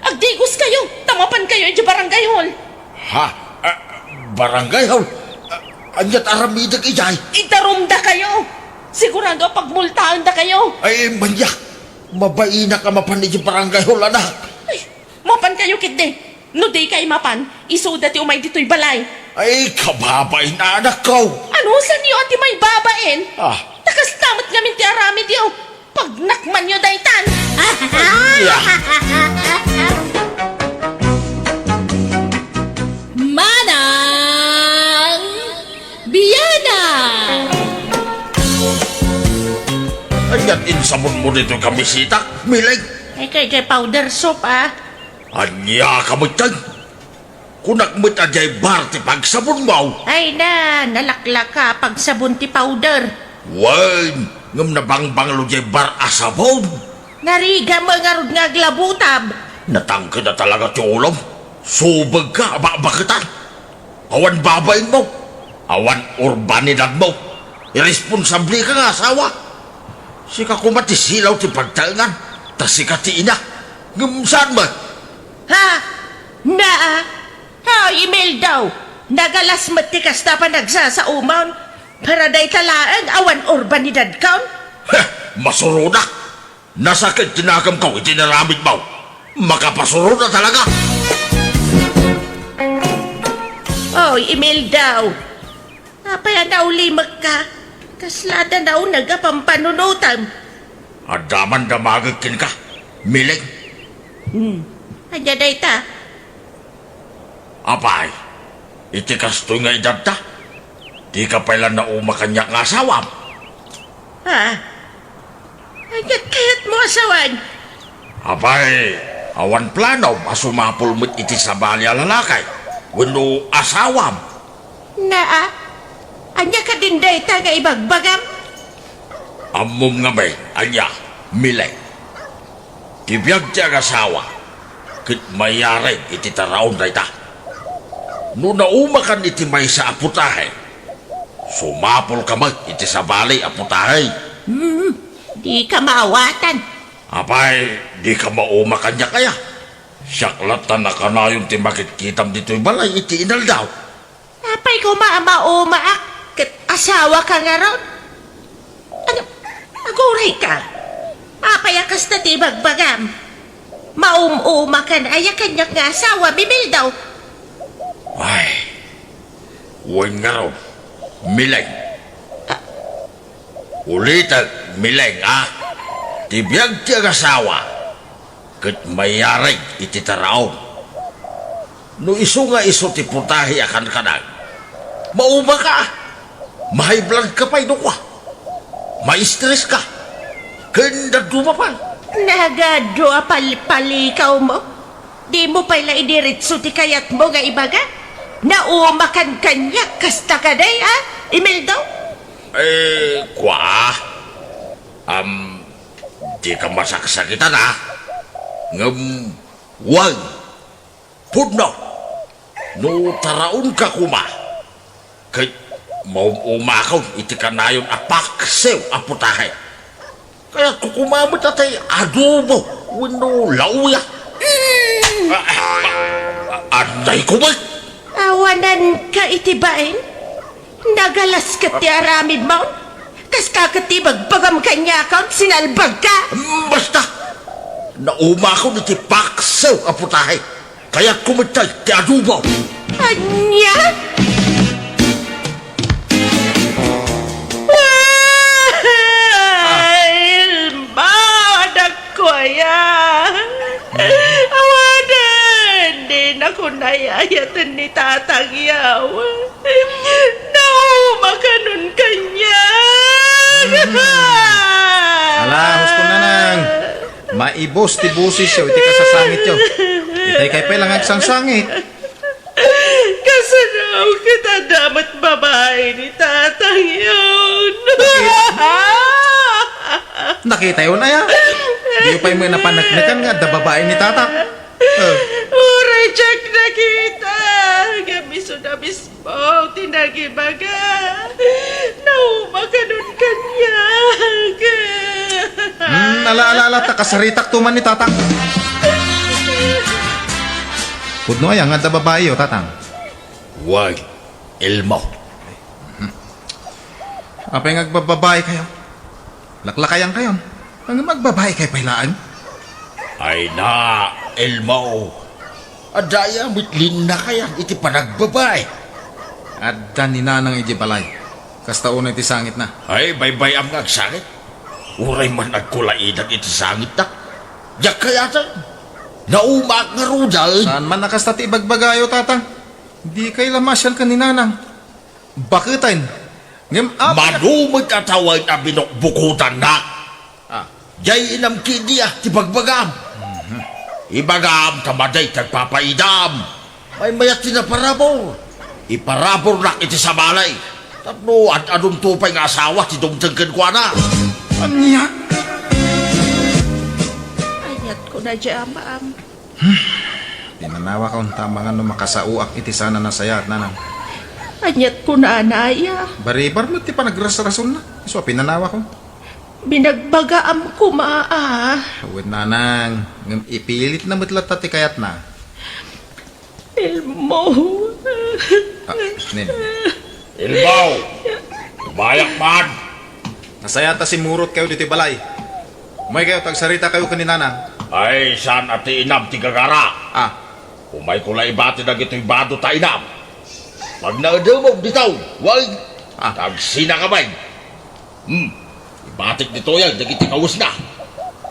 Agdigoskayo, ta mapankayo idiay barangay hall. Ha? Ah, barangay hall? Ah, ania't aramidek idiay? Idarumdakayo! Sigurado a pagmultaendakayo! Ay, ania, mabainak a mapan idiay barangay hall, anak. Ay, mapankayo ketdi. No dikay mapan, isuda ti umay ditoy balay. Ay, kababain, anakko. Anusanyo a ti maibabain? Ah. Ta kasta met ngamin ti aramidyo. Pagnakmanyo daytan. Ya. Manang Biana! Ania't insabonmo ditoy kamisitak, Miling? Ay, kay, kay powder soap, ah. Ania ka met, tay? Kunak met a diay bar ti pagsabonmo. Ay na, nalaklaka a pagsabon ti powder. Wen, ngem nabangbanglo diay bar a sabon. Narigat met ngarud nga aglabutab. Natangked a talaga ti ulom. Subegka a bakbaketan. Awan babainmo. Awan urbanidadmo. Irresponsableka nga asawa. Sika koma ti silaw ti pagtaengan. Ta sika ti ina. Ngem saan met? Ha? Naa? Hoy, Imelda! Nagalas met ti kasta a panagsasaomon. Para dayta laeng awan urbanidadkon? Heh! Masurodak! Nasakit ti nakemko iti inaramidmo. Makapasuroda talaga! Oy, Imelda! Apay a naulimekka? Kasla adda nauneg a pampanunotem. Adda man damagek kenka, Miling. Hmm. Ania dayta? Apay, iti kastoy nga edadta, dika pay la nauma kaniak nga asawam? Ha? Ania't kayatmo a sawen? Apay, awan planom a sumapul met iti sabali a lalaki wenno asawam? Naa, ania kadin dayta nga ibagbagam? Ammom ngamin, ania, Miling? Ti biag ti agasawa, ket maiyareg iti taraon dayta. No naumakan iti maysa a putahe, sumapulka met iti sabali a putahe. Hmm, dika maawatan. Apay, dika mauma kaniak aya? Siak latta a kanayon ti makitkitam ditoy balay iti inaldaw. Apay koma a maumaak ket asawaka ngarud? Ano, agurayka? Apay a kasta ti ibagbagam? Maum-umakan aya kaniak nga asawam, Imelda? Ay, wen ngarud, Miling. Ah. Ulitek, Miling, a? Ti biag ti agasawa, ket maiyareg iti taraon. No isu nga isu ti putahe a kankanag, maumaka. Ma-high blood ka pay, no kua, ma-stress ka. Ken dadduma pay. Nagadu a palpalikawmo. Dimo pay la idiretso ti kayatmo nga ibaga? Naumakan kaniak kasta kadi, a, Imelda? Eh, kua. Am, dika masaksakitan, a. Ngem, wen, pudno. No taraonka koma, ket maum-umakon iti kanayon a paksiw a putahe. Kayatko koma met a ti adobo wenno lauya. Mm. A-, a-, a-, anay koma. Awananka iti bain? Nagalas ket ti aramidmon? Kasta ket ti ibagbagam kaniakon, sinalbagka? Mm, basta! Naumakon iti paksiw a putahe. Kayatko met ti adobo. Ania? Aya. Awanen, dinakon ay-ayaten ni Tatang yaw. Nauma kanon kaniak. Mhm. Ala, husto, nanang. Maibus ti boses yo iti kasasangit yo. Itay kay pay lang agsangsangit. Kasano ket adda met babai ni Tatang yaw? Nakita yo na ya? Di pay met napaneknekan nga adda babai ni Tata. Eh. Uray diak nakita, ngem isu na mismo ti nagibaga. Nauma kanon kaniak. Hmm, ala, ala, ala, ta kasaritak to man ni Tata. Pudno aya nga adda babai yo, Tatang? Wen, Elmo. Apay nga agbababai kayo? Laklakayan kayon. Ngem agbabai kay pay laeng? Ay na, Elmo. Adda aya met linnakayan iti panagbabai? Adda ni Nanang idiay balay. Kasta unay ti sangitna. Ay, baybay-am nga agsangit. Uray man agkulaidan iti sangitna. Diak kayaten. Naumaak ngaruden. Saan man a kasta ti ibagbagayo, Tatang? Dikay la masiar ken ni Nanang. Baketen. Ngem apay a Mano met a tawen a binukbukotannak. Ah. Diay inam kidi a ti bagbagam. Mhm. Ibagam ta madi ti agpapaidam. Maymayat ti naparabur. Iparaburnak iti sabali. Tapno ad-adunto pay nga asawa ti dumteng kenkuana. Ania? Ayat ko na di amam. Hmm. Pinanawakon ta amangan no makasaoak iti saan a nasayaat, Nanang. Aniat kunana aya? Baribar met ti panagrasrasonna. Isu a pinanawakon. Binagbagaam koma a. Wen, Nanang, ngem ipilitna met latta ti kayatna. Elmo. Ah, Nen. Elmo! Tumayak man! Nasayaat a simmurot kayo ditoy balay. Umay kayo, ta agsarita kayo ken ni Nanang. Ay, saan a ti inam ti gagara? Ah. Umayko la ibati dagitoy bado ta inam. Pagnaedemon ditoy, wen. Ah. Tagsinaka met. Hmm. Ibatik ditoy dagiti kawesna.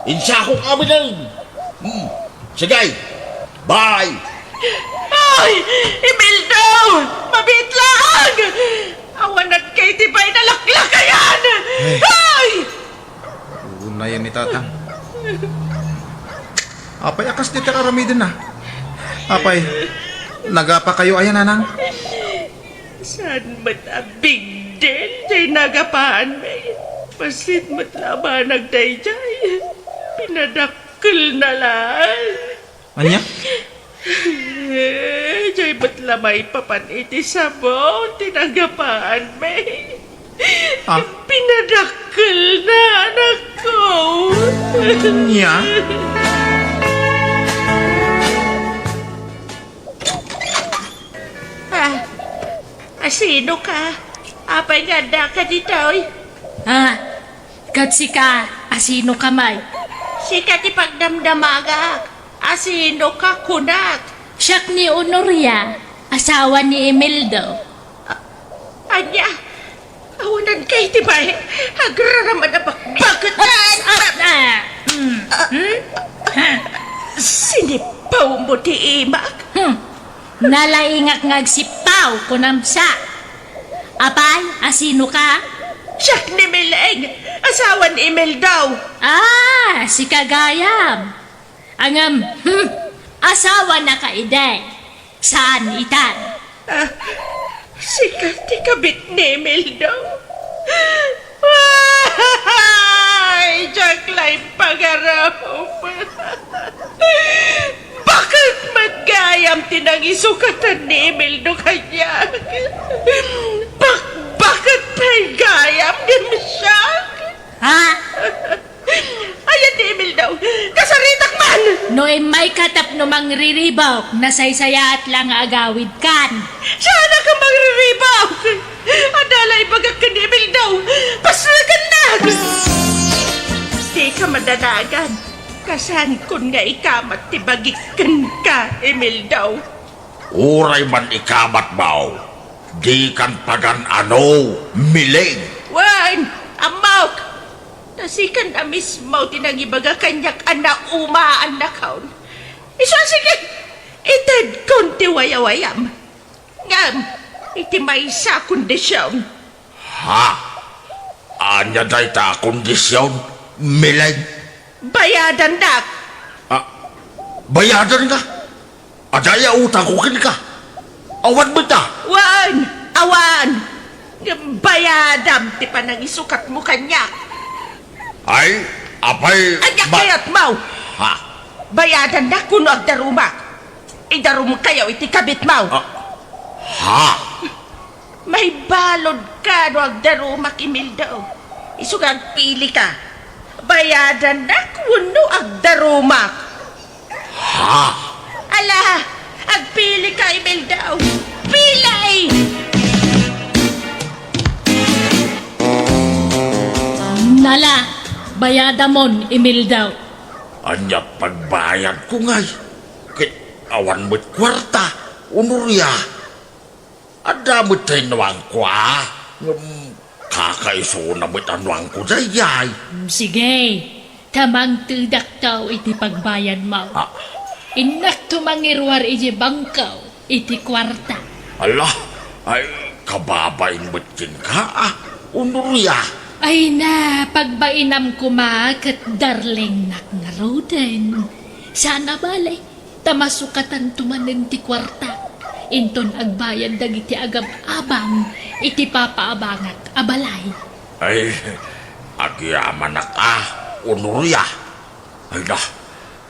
Insakok aminen. Hmm. Sige. Bye. Ay! Imelda! Mabiit laeng! Awan adda kay ti bay nalaklakayan! Ay! Ay! Unayen ni Tatang. Apay a kas dita aramiden na? Apay, nagapa kayo aya, Nanang? Saan met a big deal ti nagapaanmi? Bassit met la a banag daydiay. Pinadakkelna laeng. Ania? Diay met la maipapan iti sabong ti nagapaanmi. Ah. Pinadakkelna, anakko. Ania? Ah, asino ka? Apay nga addaka ditoy? Ah, ket sika, asino ka met? Sika ti pagdamdamagak. Asino ka kunak? Siak ni Honoria, asawa ni Imeldo. A-, ania? Awanan kay ti bay? Agraram a nabakbaketan! Ah, ah, mm, hmm? Ha? Sinipawmo ti imak? Hmm. Nalaingak nga agsippaw, kunam sa. Apay, asino ka? Siak ni Mileng, asawa ni Imeldo. Ah, sika gayam. Ngem, hmm, asawa na ka idi. Saan itan? Ah, sika ti kabit ni Imeldo. Ay, diak la impagarup. Bakit met gayam ti nangisukatan ni Imeldo kaniak? Bakbaketna gayam ngem siak? Ha? Aya ti Imeldo, kasaritak man! No immayka tapno mangriribuk, nasaysayaat la nga agawidkan. Saanak a mangriribuk! Adda la ibagak ken ni Imeldo, pasrekennak! Dika madanagan, kasaankon nga ikamat ti bagik kenka, Imeldo. Uray man ikamatmo, dikan pagan-ano, Mileng. Wen, ammok! Ta sika a mismo ti nangibaga kaniak a naumaannakon. Isu a sige, itedkon ti wayawayam. Ngem, iti maysa a kondision. Ha? Ania dayta a kondision, Mileng? Bayadannak. Ah, bayadanka? Adda aya utangko kenka? Awan met a? Wen, awan. Ngem bayadam ti panangisukatmo kaniak. Ay, apay, ania ba- kayatmo? Ha? Bayadannak wenno agdarumak? Idarumkayo iti kabitmo. Ah, ha? Maibaludka no agdarumak, Imelda. Isu nga agpilika. Bayadannak wenno agdarumak? Ha? Ala, agpilika, Imelda. Pili! Nala, bayadamon, Imelda. Ania pagbayadko ngay? Ket awan met kuarta, Honoria. Adda met tay nuangko a, ngem kakaisuna met a nuangko daydiay. Mm, sige, ta mangtedakto iti pagbayadmo. Ah. Innakto mangiruar iti bangko iti kuarta. Ala, ay, kababain met kenka, ah, Honoria. Ay na, pagbainam koma ket darlingnak ngaruden. Saan a bale, ta masukatanto manen ti kuarta. Inton agbayad dagiti agab-abang iti papaabangak a balay. Ay, agyamanak a, Honoria. Ay na,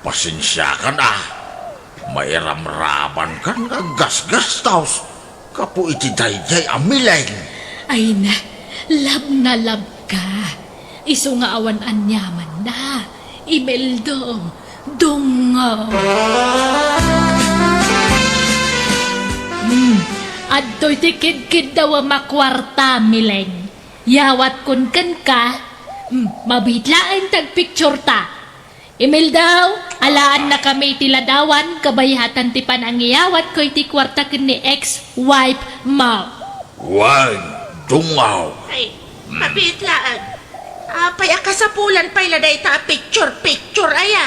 pasensiakan a. Mairamrabankan nga aggasgastos gapu iti daydiay a Mileng. Ay na, love na love ka. Isu nga awan aniamanna. Imelda, dungngo. Hmm, adtoy ti kidkiddawem a kuarta, Mileng. Yawatkon kenka, hmm, mabiit laeng ti agpictureta. Imelda, alaannakami iti ladawan, kabayatan ti panangiyawatko iti kuarta ken ni ex-wife mo. Wen, dungngo. Ay, mabiit laeng. Apay a kasapulan pay la dayta a picture-picture aya?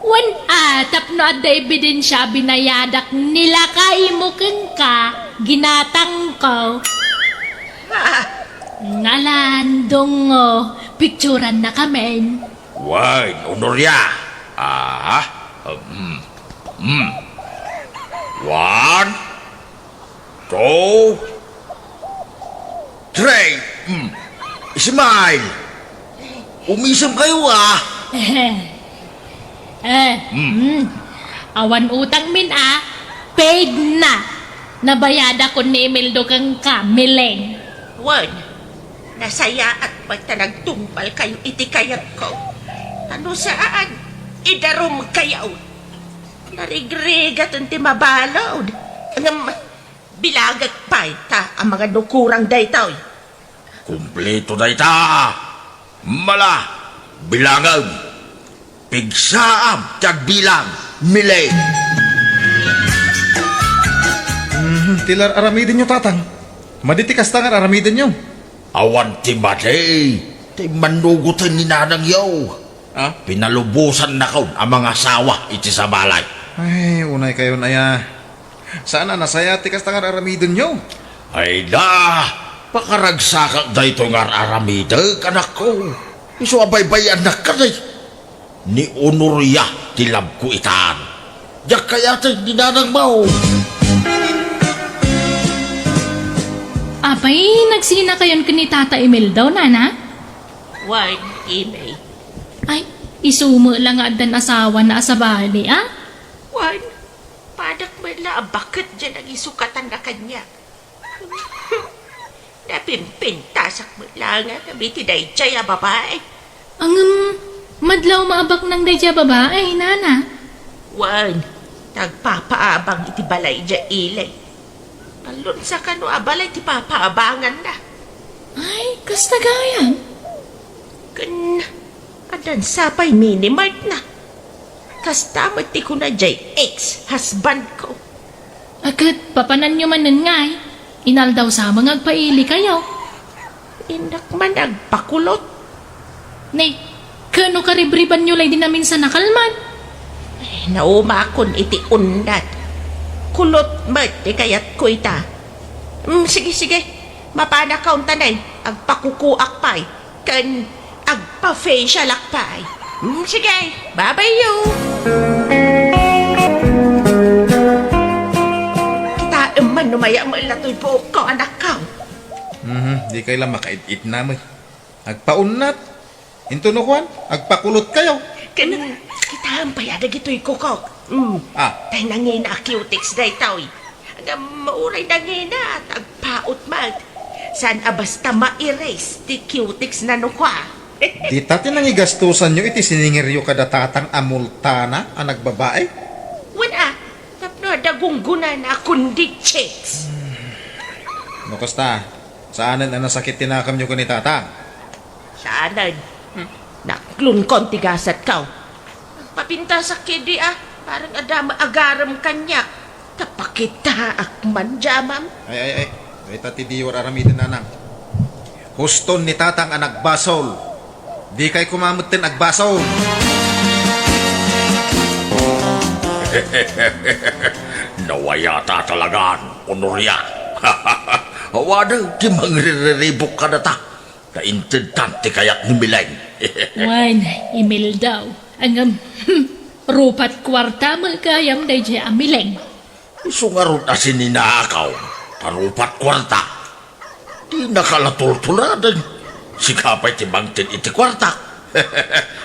Wen a, tapno adda ebidensia a binayadak ni lakaymo kenka, ginatangko. Ah. Ngalan, dungngo, picturannakamin. Wen, Honoria. Ah, mm, mm. One, two, three. Mm. Smile. Umisemkayo, ah. Eh, mm. Awan utangmin, ah. Paid na. Nabayadakon ni Imelda kenka, Mileng. Wen, nasayaat met ta nagtungpalkayo iti kayatko. Ta no saan, idarumkayo. Narigrigaten ti mabalud. Ngem, bilagek pay ta a manganukurang daytoy. Kumpleto dayta. Mala, bilangem. Pigsaam ti agbilang, Mileng. Mhm, ti lar-aramidenyo, Tatang. Madi ti kasta nga ar-aramidenyo. Awan ti madi. Ti immannugoten ni nanangyo. Ah? Pinalubosannakon a mangasawa iti sabalay. Ay, unaykayon aya. Saan a nasayaat ti kasta nga ar-aramidenyo? Ay da, pakaragsakak daytoy nga ar-aramidek, anakko. Isu a baybay-annak kadi. Ni Honoria ti labko itan. Diak kayaten ni nanangmo. Apay, nagsinakayon ken ni Tata Imelda, nana? Wen, Imey. Ay, isu met la nga addan asawana a sabali, a? Wen, padak met la a baket diay nangisukatan a kaniak. Napimpintasak met laeng a dagiti daydiay a babai. Ngem, madlaw maabaknang daydiay a babai, nana? Wen, ta agpapaabang iti balay idiay ili. Talon sa kano a balay ti papaabanganna. Ay, kasta gayam. Ken addan sa pay mini-mart na. Kasta met ti kuna diay ex-husband ko. A ket, papananyo manen ngay, inaldaw sa nga agpailikayo. Innak man agpakulot. Ne, ken no karibribanyo lay din amin sa nakalman? Ay, naumakon iti unnat. Kulot met ti kayatko ita. Mm, sige, sige. Mapanakon ta ne, agpakukuak pay. Ken agpa-facialak pay. Mm, sige, babayyo. Kitaem man no mayamella toy buokko, anakko. Mhm, dikay la makaid-itna met. Agpaunnat. Intono kuan, agpakulotkayo. Ken kitaem pay a dagitoy kukok. Mm. Ah. Tay nangina a cutex daytoy. Ngem uray nangina, agpaut met. Saan a basta ma-erase ti cutex na no kua. Dita ti nangigastosanyo iti siningiryo kada tatang a multana a nagbabae? Wen a, tapno adda gunggonana a kundi chicks. No kasta, saanen a nasakit ti nakemyo ken ni tatang? Saanen. Hmm. Naklonkon ti gasatko. Papintasak kadi a, parang adda met agarem kaniak. Kapakitaak man, jamam. Ay, ay, ay. Dayta ti diyo aramiden, nanang. Huston ni tatang a nagbasol. Dikay koma metten agbasol. Nawayata talagan, Honoria. Awanen ti mangriribok kadata. Ta intedtan ti kayat ni Mileng. Wen, Imelda, ngem, hmm, rupat kuarta met gayam daydiay a Mileng. Isu ngarud a sininakaw, ta rupat kuarta. Dinaka la tultuladen. Sika pay ti mangted iti kuarta.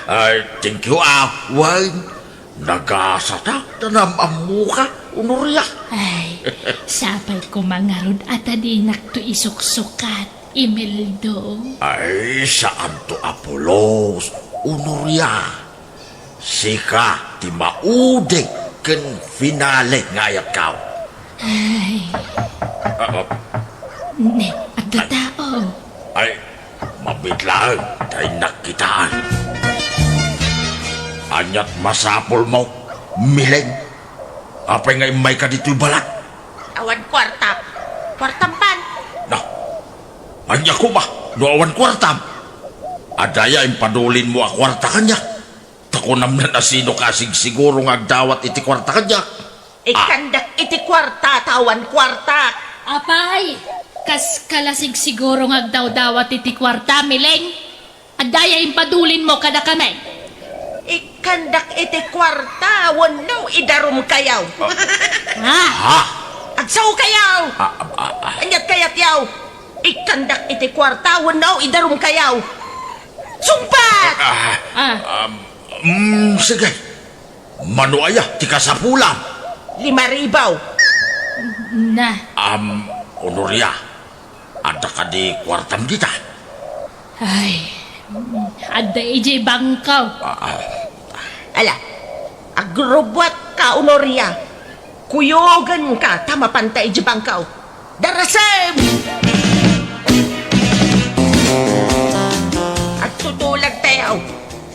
Ay, thank you, ah, wen. Nagasatak ta nam-ammoka, Honoria. Ay, sapay koma ngarud a ta dinakto isuksukat, Imelda. Ay, saanto a pulos, Honoria. Sika ti maudi ken finale nga ayatko. Ay. Ah, ah. Ne, adda tao. Ay, mabiit laeng ta innak kitaen. Ania't masapulmo, Mileng? Apay nga immayka ditoy balat? Awan kuarta. Kuartam man. Na, ania koma no awan kuartam? Adda aya impadulinmo a kuarta kaniak? Ta kunam a sinoka a sigsiguro nga agdawat iti kuarta kaniak? Ikkandak iti kuarta ta awan kuarta. Apay, kaska la sigsiguro nga agdawdawat iti kuarta, Mileng? Adda aya impadulinmo kadakami? Ikkandak iti kuarta wenno idarumkayo. Ha? Ha? Agsaokayo! Ah, ah, ah, ah. Ania't kayatyo? Ikkandak iti kuarta wenno idarumkayo. Sungbat! Ah, ah, ah. Um, mm, sige. Mano aya ti kasapulam? Lima ribu. Na. Am, Honoria, adda kadi kuartam dita? Ay, adda idiay bangko. Ah, ah. Ala, agrubbuatka, Honoria. Kuyogenka ta mapanta idiay bangko. Darasem! Agtutulagtayo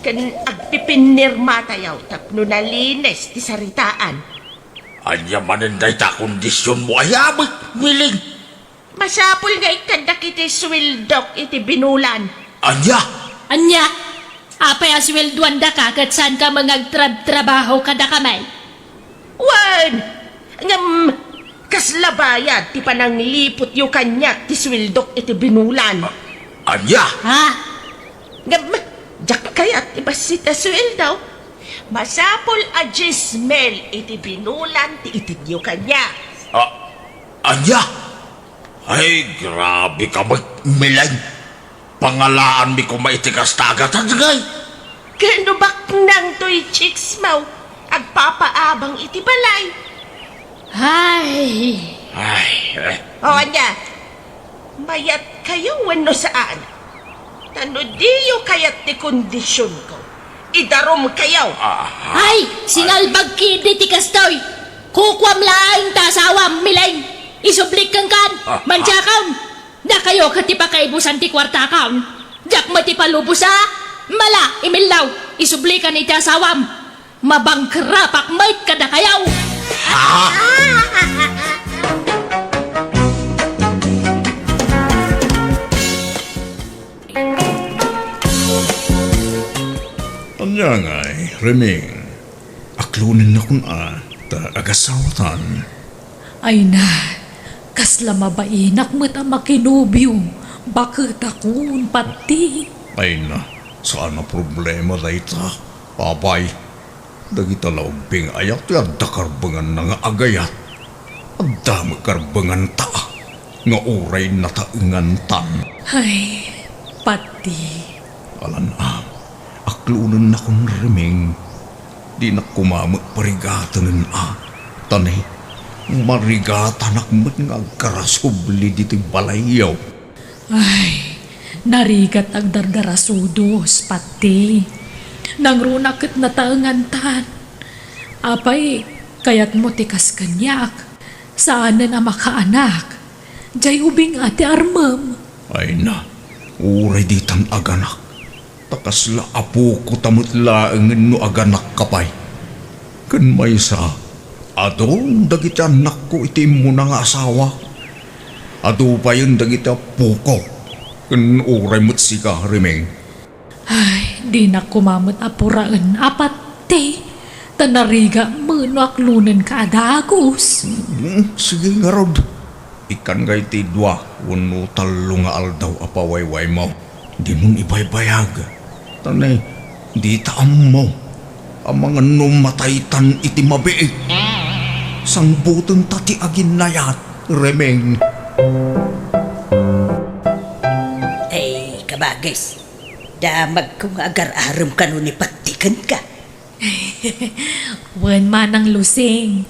ken agpipinirmatayo tapno nalinis ti saritaan. Ania manen dayta a kondisionmo a yamek, Mileng? Masapul nga ikkandak iti sueldok iti binulan. Ania? Ania? Apay a sueldoandaka ket saanka met nga agtrabtrabaho kadakami? Wen, ngem kasla bayad ti panangliputyo kaniak ti sueldok iti binulan. A-, ania? Ha? Ngem, diak kayat ti bassit a sueldo. Masapul a dies mil iti binulan ti itedyo kaniak. A-, ania? Ay, grabe ka met, Mileng. Pangalaanmi koma iti kasta a gatad ngay. Ken no baknang toy chicks mo, agpapaabang iti balay. Ay. Ay, eh. O, ania? Mayatkayo wenno saan? Ta no diyo kayat ti kondisionko, idarumkayo. Ah, ah. Ay, singalbag kidi ti kastoy. Kukuam laeng ta asawam, Mileng. Isublik kenkan, ah, ah, mantiakam. Dakayo ket ti pakaibusan ti kuartakon. Diak met ti palubosa. Mala, Imelda, isublikan iti asawam. Mabangkrapak met kadakayo. Ah! Reming, aklonennakon a ta agasawatan. Ay na, kasla mabainak met a makinobio, baketakon, Patti. Ay na, saan a problema dayta. Apay, dagita la ubbing aya ti adda karbenganna nga agayat. Adda met karbenganta nga uray nataengantan. Ay, Patti. Alan a, aklonennakon Reming. Dinak koma met parigatenen a. Ta ne, marigatanak met nga agkarasubli ditoy balayyo. Ay, narigat agdardarasudos, Patti. Nangruna ket nataengantan. Apay, kayatmo ti kas kaniak? Saanen a makaanak. Jay ubing a ti armem. Ay na, uray ditan aganak. Ta kasla apoko ta met laengen no aganakka pay. Ken maysa, adun dagiti annakko iti immuna nga asawa. Adu payen dagiti appoko, ken uray met sika, Reming. Ay, dinak koma met a puraen a Patti, ta narigat met no aklonenka a dagus. Hmm, sige ngarud. Ikkan ngay ti dua wenno tallo nga aldaw a pawaywaymo. Dimon ibaybayag. Ta ne, dita ammo a mangan no mataytan iti mabiit. Sangbutenta ti aginnayat, Reming. Ay, kabagis. Damagko nga agar-arem kano ni Patti kenka. Wen, Manang Lusing,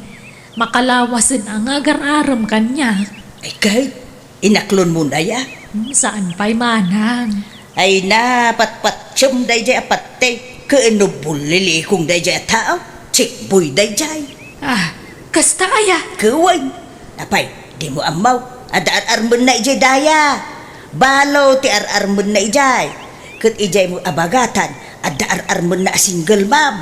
makalawasen a nga agar-arem kaniak. Ay, ket, inaklonmon aya? Hmm, saan pay, Manang. Ay na, patpatiem dayjay a Patti, ken no bullilikong dayjay a tao, checkboy dayjay. Ah, kasta aya? Ket wen, apay, dimo ammo, adda ar-armenna idiay daya. Balo ti ar-armenna idiay. Ket idiay met a bagatan, adda ar-armenna a single mom.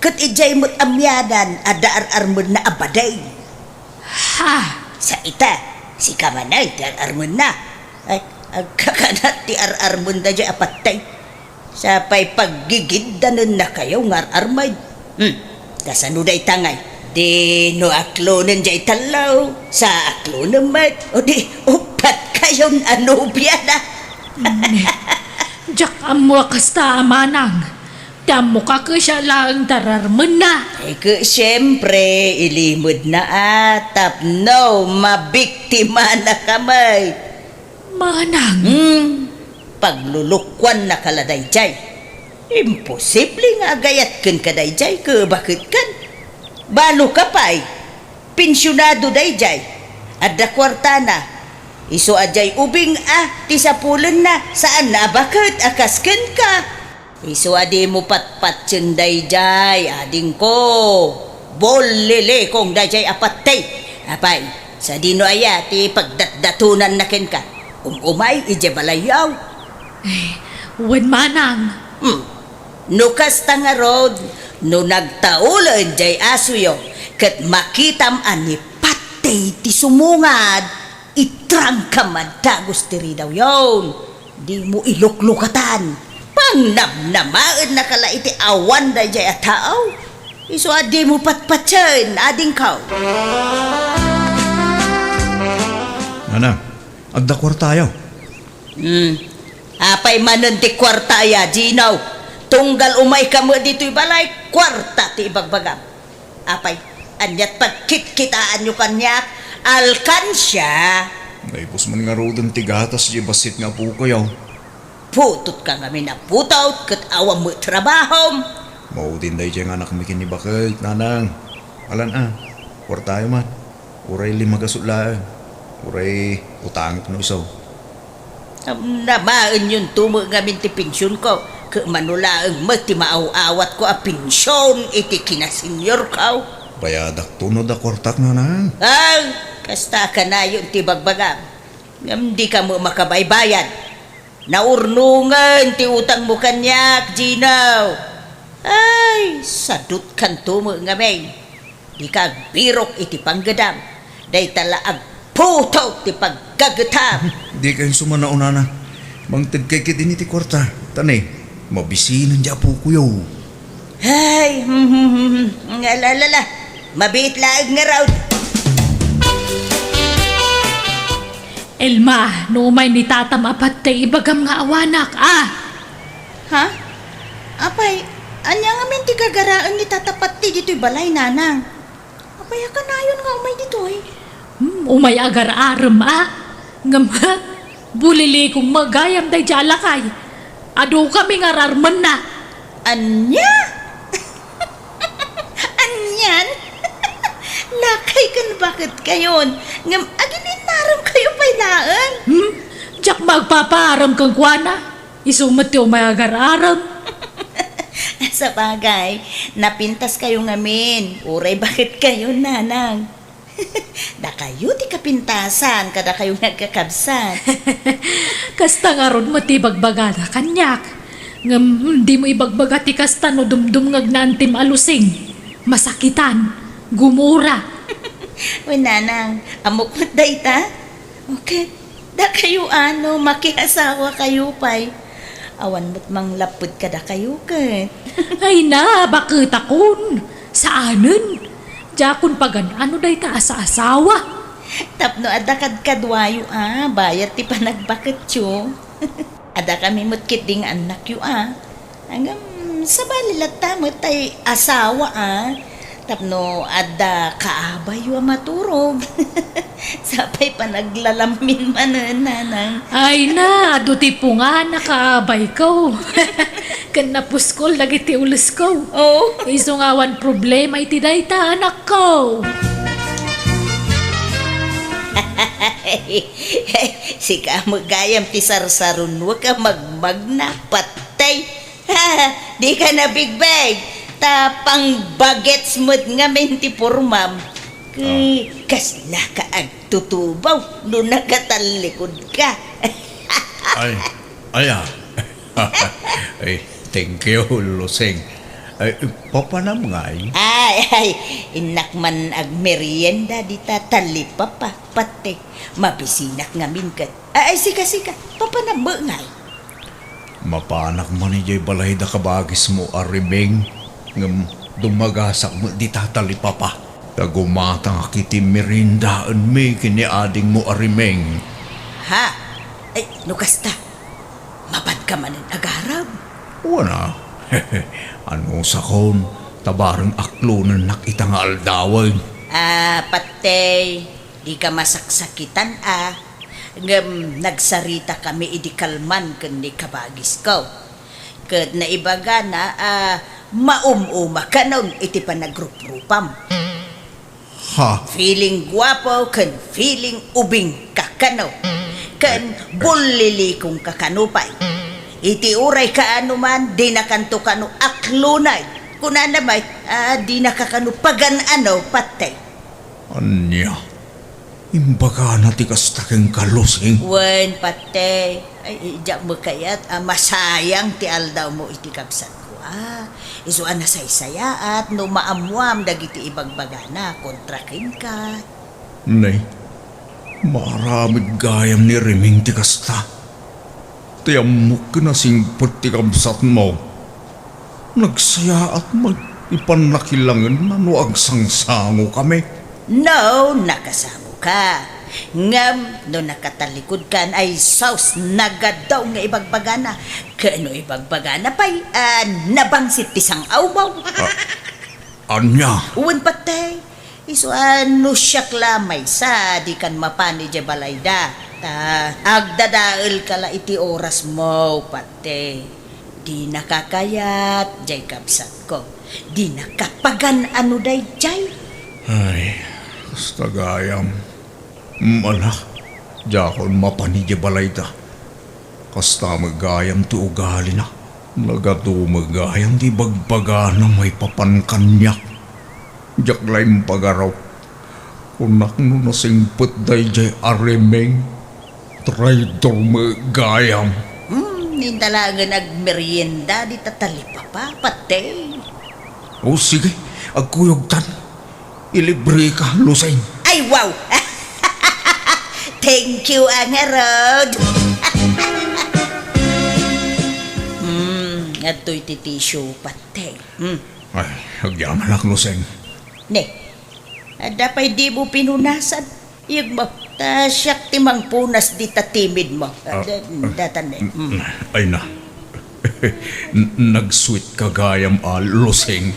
Ket idiay met a mianan, adda ar-armenna a bading. Ha? Sa ita, sika manen ti ar-armenna. Ay, agkakanat ti ar-armenda diay a Patti. Sa pay paggigiddanennakayo nga ar-armed. Hmm, kasano dayta ngay? Di no aklonen diay tallo, sa aklonen met, o di uppat kayon a nobiana. Diak ammo a kasta a Manang. Ti ammoka ket siak laeng ti ar-armenna. Ay, ket siempre, ilimedna a tapno mabiktimanaka met. Manang. Hmm, paglulukuannaka la daydiay. Imposible nga agayat kenka daydiay, ket baket kan? Baloka pay. Pensionado daydiay. Adda kuartana. Isu a diay ubing a ti sapulenna, saanna a baket a kas kenka. Isu a dimo patpatien daydiay, adingko. Bullilikong daydiay a Patti. Apay, sadino aya ti pagdatdatonanna kenka? Um-umay idiay balayyo. Ay, wen, Manang. Hmm. No kasta ngarud, no nagtaulen diay asuyo, ket makitam a ni Patti ti sumungad, itrangkam a dagus ti ridawyon. Dimo iluklukatan. Pangnamnamaennaka la iti awan daydiay a tao. Isu a dimo patpatien, adingko. Nana, adda kuartayo. Hmm. Apay manen ti kuarta aya, Gino? Tunggal umayka met ditoy balay, kuarta ti ibagbagam. Apay, aniat pagkitkitaanyo kaniak? Alkansia! Naibus man ngaruden ti gatas diay bassit nga apokoyo. Putotka ngamin a putot ket awan met trabahom. Maudin daydiay nga anakmi ken ni baket, Nanang. Alan a, kuartayo man. Uray lima gasut laeng. Uray utangek no isu. Am-, namaenyon to met ngamin ti pensionko, ket mano laeng met ti maaw-awatko a pension iti kinaseniorko. Bayadakto no adda kuartak, Nanang. Ay, kasta a kanayon ti bagbagam. Ngem dika met makabaybayad. Naurnongen ti utangmo kaniak, Gino. Ay, sadutkanto met ngamin. Dika agbirok iti panggedam. Dayta la agputot ti paggagetam. Dika insuma naunana. Mangtedkay ketdin iti kuarta. Ta ne, mabisinen diay apokoyo. Ay, hmm, hmm, hmm, hmm. Ala, ala, ala. Mabiit laeng ngarud. Elma, no umay ni tatam a Patey, ibagam nga awanak, ah! Ha? Apay, ania ngamin ti gagaraen ni Tata Patey ditoy balay, nanang? Apay a kanayon nga umay ditoy? Hmm, umay agar-arem, ah. Ngem, ha? Bulilikong met gayam daydiay a lakay. Adu kami nga ararmenna. Ania? Anian? Lakay ken baket kayon. Ngem agin-innarem kayo pay laeng? Hmm? Diak magpapaarem kenkuana. Isu met ti umay agar-arem. Sabagay, napintas kayo ngamin. Uray baket kayo, nanang. Dakayo ti kapintasan, kadakayo nga agkakabsat. Kasta ngarud met ti ibagbagada kaniak. Ngem, dimo ibagbaga ti kasta no dumdumngegna antim a lusing, masakitan, gumura. Wen, nanang, ammok met dayta? Okay. Dakayo a no makiasawa kayo pay. Awan met manglapped kadakayo ket. Ay na, baketakon. Saanen. Diakon pagan-ano dayta a saasawa. Tapno adda kadkaduayo a bayat ti panagbaketyo. Adda kami met ketdi nga annakyo a. Ngem, sabali latta met tay asawa a, tapno adda kaabayyo a maturog. Sapay panaglalammin manen, nanang. Ay na, adu ti pungan a kaabayko. Ken napuskol dagiti ulesko. Oh. Isu nga awan problema iti dayta, anakko. Sika met gayam ti sarsarunoek a magmagna, Patey. Dika nabigbeg, ta pangbagets met ngamin ti pormam. Ket Ah. kasla ka agtutubaw no nakatallikod ka. Ay, ay, ah. Ay, thank you, Lusing. Ay, papanam ngay? Ay, ay, innak man agmerienda dita talipapa, Patey. Mabisinak ngamin ket. Ay, ay, sika, sika. Papanam met ngay? Mapanak man idiay balay da kabagismo a Rimeng, ngem dumagasak met dita talipapa. Ta gumatangak iti meriendaenmi ken ni adingmo a Rimeng. Ha? Ay, no kasta, mapanka manen agarem? Wen a. Anusakon, ta bareng aklonennak ita nga aldawen. Ah, Patey, dika masaksakitan a. Ngem nagsaritakami idi kalman ken ni kabagisko. Ket naibagana a maum-uma kanon iti panagruprupam. Ha? Feeling guapo ken feeling ubing ka kano. Ken bullilikong ka kano pay. Iti uray kaano man, dinakanto kano aklonay. Kunana met, ah, dinaka kano pagan-ano, Patey. Ania? Imbagana ti kasta kenka, Lusing? Wen, Patey. Ay, diak met kayat a masayang ti aldawmo iti kabsatko a. Isu a nasaysayaat no maammoam dagiti ibagbagana kontra kenka. Ne, maaramid gayam ni Rimeng ti kasta. Ti ammok ken a singpet ti kabsatmo. Nagsayaat met ti pannakilangenna no agsangsangokami. No, nakasangoka. Ngem no nakatalikudkan, ay sus, nagadaw nga ibagbagana. Ket no ibagbagana pay, ah, nabangsit ti sang-awmo. Ah, ania? Wen, Patey. Isu a no siak la maysa, dikan mapan idiay balayda. Ta agdadaelka la iti orasmo, Patey. Dinaka kayat, diay kabsatko. Dinaka pagan-ano daydiay. Ay, kasta gayam. Mm, ala, diakon mapan idiay balayda. Kasta met gayam ti ugalina. Nagadu met gayam ti ibagbagana maipapan kaniak. Diak la impagaraw. Kunak no nasingpet daydiay a Rimeng. Traidor met gayam. Hmm, inta laengen agmerienda dita talipapa, Patey. O, sige, agkuyogtan. Ilibreka, Lusing. Ay, wow! Thank you a ngarud. Hmm, adtoy ti tissue, Patey. Hmm. Ay, agyamanak, Luseng. Ne, adda pay dimo pinunasan? Iyegmo, ta siak ti mangpunas dita timidmo. Ah, da-, ah, datan, eh. Mm. Ay na. N-, nag-sweet ka gayam a, Luseng.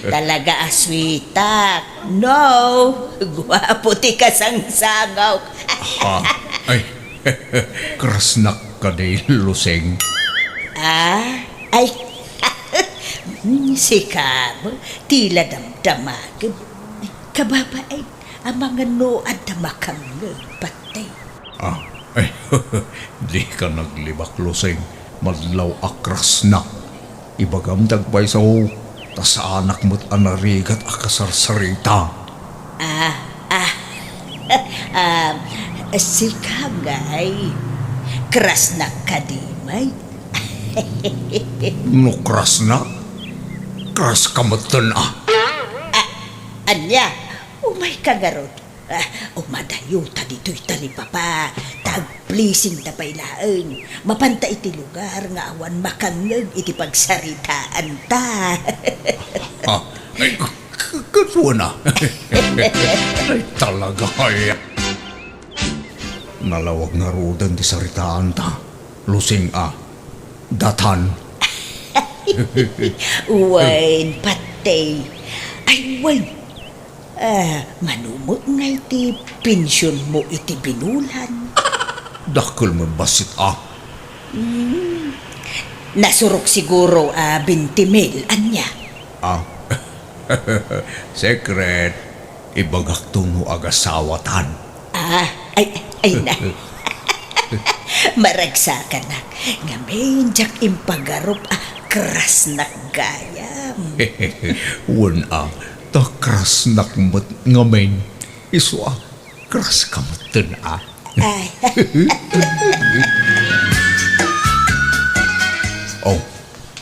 Talaga a sweetak. No, guapo ti kasangsangaw. Ha? Ay, krasnak kadi, Luseng. Ah, ay. Mm, sika, tila damdamagem. Kababain, amangan no adda makangngeg, pati. Ah, ay, dika naglibak, Luseng. Madlaw a krasnak. Ibagam ti agpayso, ta saanak met a narigat a kasarsarita. Ah, ah. Ah, sika ngay, krasnak kadi met? No krasnak, kras ka metten a. Ah, ania? Umayka ngarud. Ah, umadayota ditoy talipapa, ta agblessing ta pay laeng. Mapanta iti lugar nga awan makangngeg iti pagsaritaanta. Ah, ay, k-, k-, kasuana. Ay, talaga, ay. Nalawag ngaruden ti saritaanta, Luseng a. Datan. Wen, pati. Ay, wen. Ah, mano met ngay ti pensionmo iti binulan? Dakkel met bassit a. Hmm. Nasurok siguro a twenty mil, ania? Ah. Secret. Ibagakto no agasawatan. Ah, ay, ay na. Maragsakanak. Ngamin, diak impagarup a krasnak gayam. Wen a, ta krasnak met ngamin. Isu a, kras ka metten a. Ay. Oh,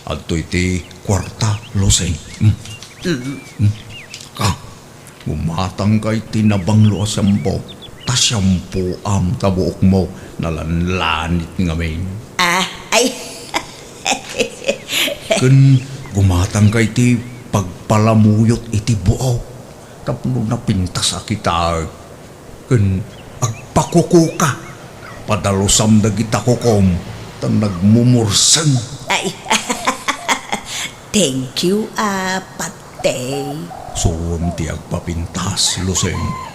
adtoy ti kuarta, Luseng. Hmm. Mm. Hmm. Ah, gumatangka iti nabanglo a shampoo. Ta shampoom ta buokmo, nalanlanit ngamin. Ah, ay. Ken gumatangka iti pagpalamuyot iti buok. Tapno napintas a kitaek. Ken agpakukuka. Padalusam dagita kukom, ta nagmumurseng. Ay. Thank you, a, pati. Surom ti agpapintas, Luseng.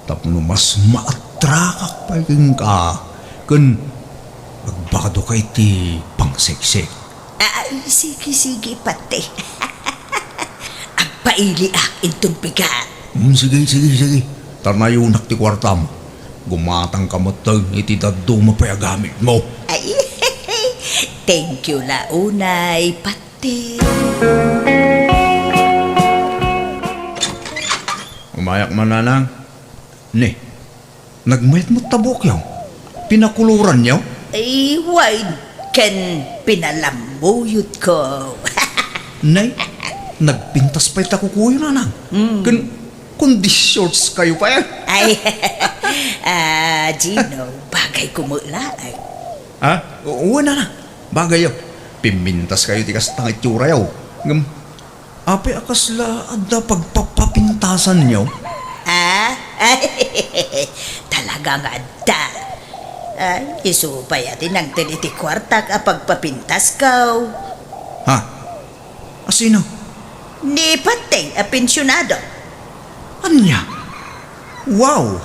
Tapno mas maatrakak pay kenka, ken agbado ka iti pangseksek. Ay, sige, sige, pati. Agpailiak inton bigat. Mm, sige, sige, sige. Ta nayonak ti kuartam. Gumatangka met iti dadduma pay a gamitmo. Ay, thank you la unay, pati. Umayak man, nanang. Ni, nagmayat met ta buokyo? Pinakuloranyo? Ay, wen, ken pinalamuyotko. Nay, nagpintas pay ta kukuyo, nanang. Mm. Ken, kundi shorts kayo pay. Ay, ah, Gino, bagay ko met laeng. Ha? Wen, nanang. Bagayyo. Pimmintas kayo ti kasta nga itsura'yo. Ngem, apay a kasla adda pagpapapintasanyo? Ah? Talaga nga adda. Ay, isu pay a ti nangted iti kuartak a pagpapintasko. Ha? A sino? Ni Pateng a pensionado. Ania? Wow!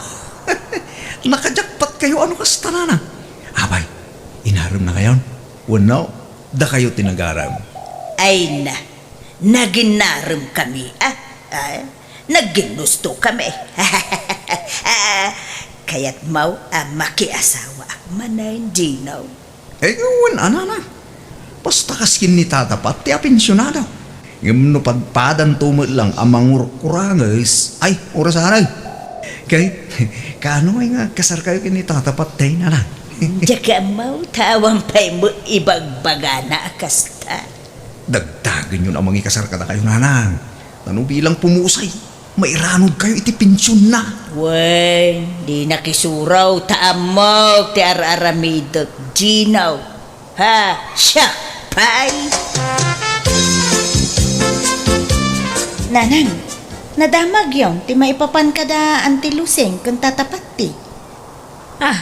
Nakajakpat kayo, ano kasta, nanang? Abay, inarem na kayon? Wenno, dakayo ti nagarem? Ay na, naginarem kami, ah. Ah, nagginusto kami. Ah, kayatmo a makiasawaak manen, Gino? Ay, wen, anana. Basta kas ken ni Tata Pat ti apensionado. Ngem no padpadanto met lang a mangurkuranges, ay, orasanan. Kay, kaano nga agkasarkayo ken ni Tata Pat, tay, nanang? Diak ammo, ta awan pay met ibagbagana a kasta. Dagdagenyon a mangikasar kadakayo, nanang. Ta no bilang pumusay, mairanod kayo iti pensionna. Wen, dinak isuro ta ammok ti ar-aramidek, Gino. Ha, siak pay. Nanang, nadamagyo ti maipapan kada Auntie Lusing ken Tata Patti. Ah,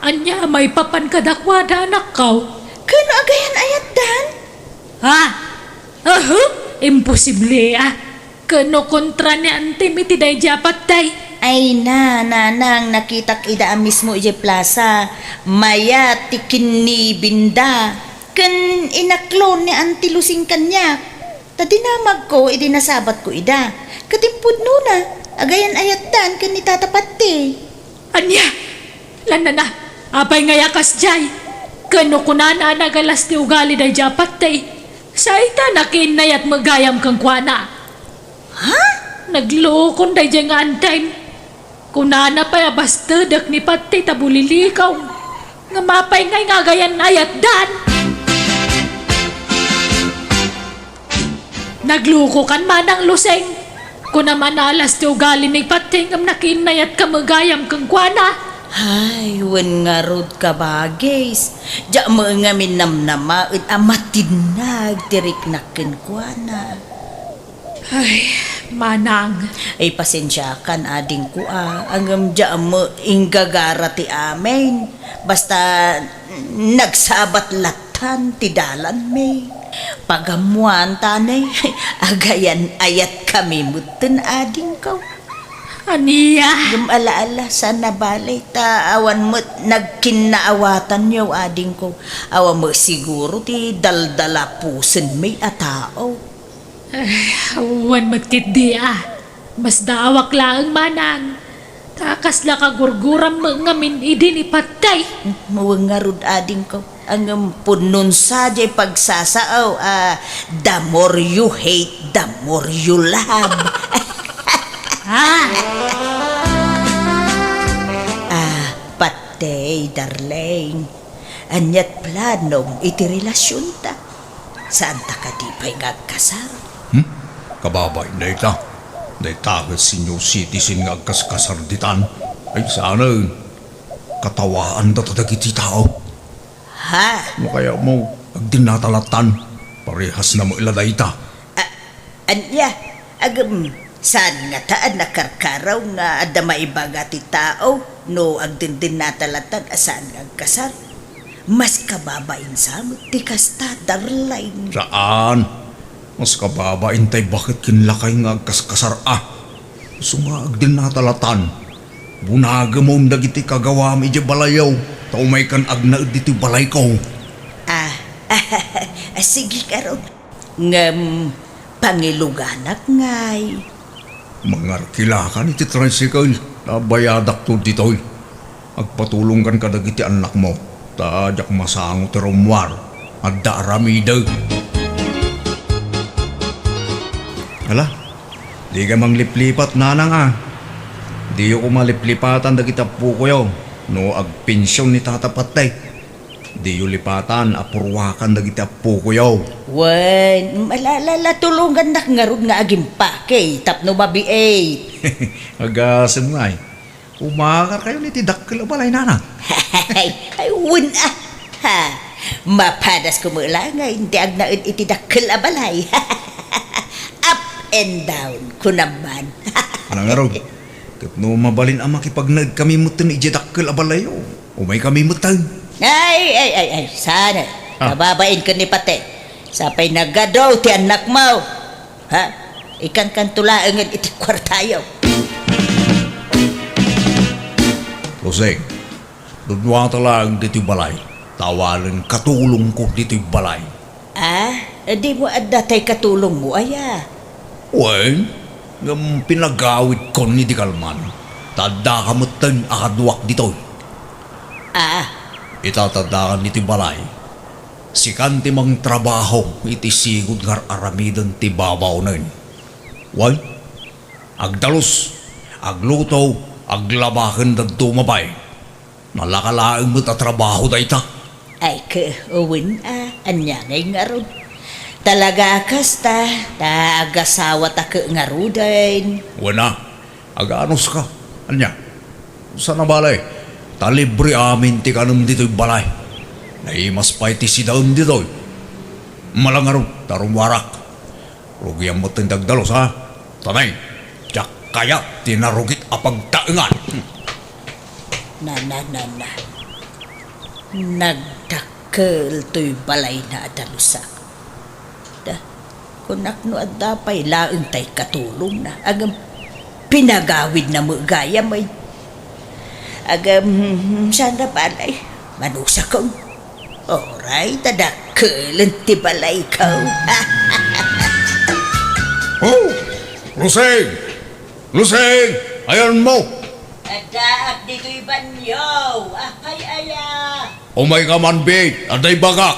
ania a maipapan kadakuada, anakko? Ken no agayan-ayatdan? Ha? Aha, imposible a. Ken no kontra ni Auntie mi ti daydi a Patti? Ay na, Nanang, nakitak ida a mismo idiay plaza. Mayat ti kinnibinda. Ken inaklon ni Auntie Lusing kaniak. Ta dinamagko idi nasabatko ida. Ket impudnona, agayan-ayatdan ken ni Tata Patti. Ania? Lanana, apay ngay a kasdiay? Ken no kunana a nagalas ti ugali daydi a Patti, saita nakiinnayat met gayam kenkuana. Ha? Naglukon daydi nga Auntie mi. Kunana pay a bastedek ni Patti ta bulilikaw. Ngem apay ngay nga agayan-ayatdan? Naglukokan, Manang Lusing. Kunam a naalas ti ugali ni Patti ngem nakiinnayatka met gayam kenkuana. Ay, wen ngarud, kabagis. Diak met ngamin namnamaen a matinnag ti riknak kenkuana. Ay, Manang. Ay, pasensiakan, adingko a. Ngem diak met inggagara ti amin. Basta nagsabat lattan ti dalanmi. Pagammoan ta ne, agayan-ayatkami metten, adingko. Ania? Ngem ala-ala, saan a bale, ta awan met nagkinnaawatanyo, adingko. Awan met siguro ti daldalapusenmi a tao. Ay, wen met ketdi a. Masdaawak laeng, Manang. Ta kasla kagurguram met ngamin idi ni Patti. Wen ngarud, adingko. Ngem pudnon sa diay pagsasao a the more you hate, the more you love. Ah! Ah, Patti, darling. Aniat planom iti relasionta? Saanta kadi pay nga agkasar? Hmm? Kababain dayta. Dayta ket senior citizen nga agkaskasar ditan. Ay, saanen. Katawaanda ta dagiti tao. Ha? No kayatmo, agdennata lattan. Parehasna met la dayta. A-, ania? Agem, saan ngata a nakarkaraw nga adda maibaga ti tao no agdendennata lattan a saan nga agkasar? Mas kababain sa met ti kasta, darling. Saan. Mas kababain tay baket ken lakay nga agkaskasar a. Isu nga agdennata lattan. Bunagemon dagiti kagawam idiay balayyo, ta umaykan agnaed ditoy balayko. Ah, ah, sige ngarud. Ngem pangiluganak ngay. Mangarkilakan iti tricycle, ta bayadakto ditoy. Agpatulongkan kadagiti annakmo, ta diak masango ti rummuar. Adda aramidek. Ala, dika mangliplipat, nanang a. Diyo koma liplipatan dagiti appokoyo no agpension ni Tata Patay. Diyo lipatan a purwakan dagiti appokoyo. Wen, ala, ala, ala, tulongannak ngarud nga agimpake tapno mabiit. Agasem ngay. Umakarkayon iti dakkel a balay, nanang. Ay, ay, wen, ah. Ha, mapadasko met laeng nga inti agnaed iti dakkel a balay. Up and down, kunam man. Nangarog, ket no mabalin a makipagnaedkami metten idiay dakkel a balayyo, umaykami metten. Ay, ay, ay, ay, saan? Ah. Kababain ken ni Pati. Sapay nagadu ti annakmo. Ha? Ikankanto laengen iti kuartayo. Jose, dunnuata laeng ditoy balay, ta awanen katulongko ditoy balay. Ah, dimo adda tay katulongmo aya? Wen, ngem pinagawidkon idi kalman, ta addaka metten a kaduak ditoy. Ah. Ita ta addakan ditoy balay, sikan ti mangtrabaho iti sigud nga ar-aramiden ti babaonen. Wen, agdalus, agluto, aglaba ken dadduma pay. Nalaka laeng met a trabaho dayta. Ay, ke, wen a, ania ngay ngarud? Talaga a kasta, ta agasawata ke ngaruden. Wen a, aganuska. Ania? Saan a bale, ta libre amin ti kanem ditoy balay. Naimas pay ti sidaem ditoy. Ala ngarud, ta rummuarak. Rugiam metten ti agdalus, ha? Tanay, diak kayat ti narugit a pagtaengan. Na, na, na, na. Nagdakkel toy balayna a dalusak. Da, kunak no adda pay laeng tay katulongna. Agem, pinagawidna met gayam, ay. Agem, saan a balay? Manusakon. Oray, ta dakkelen ti balayko. Oh, Lusing! Lusing! Ayanmo! Addaak ditoy banio. Apay aya? Umayka man, bi. Adda ibagak.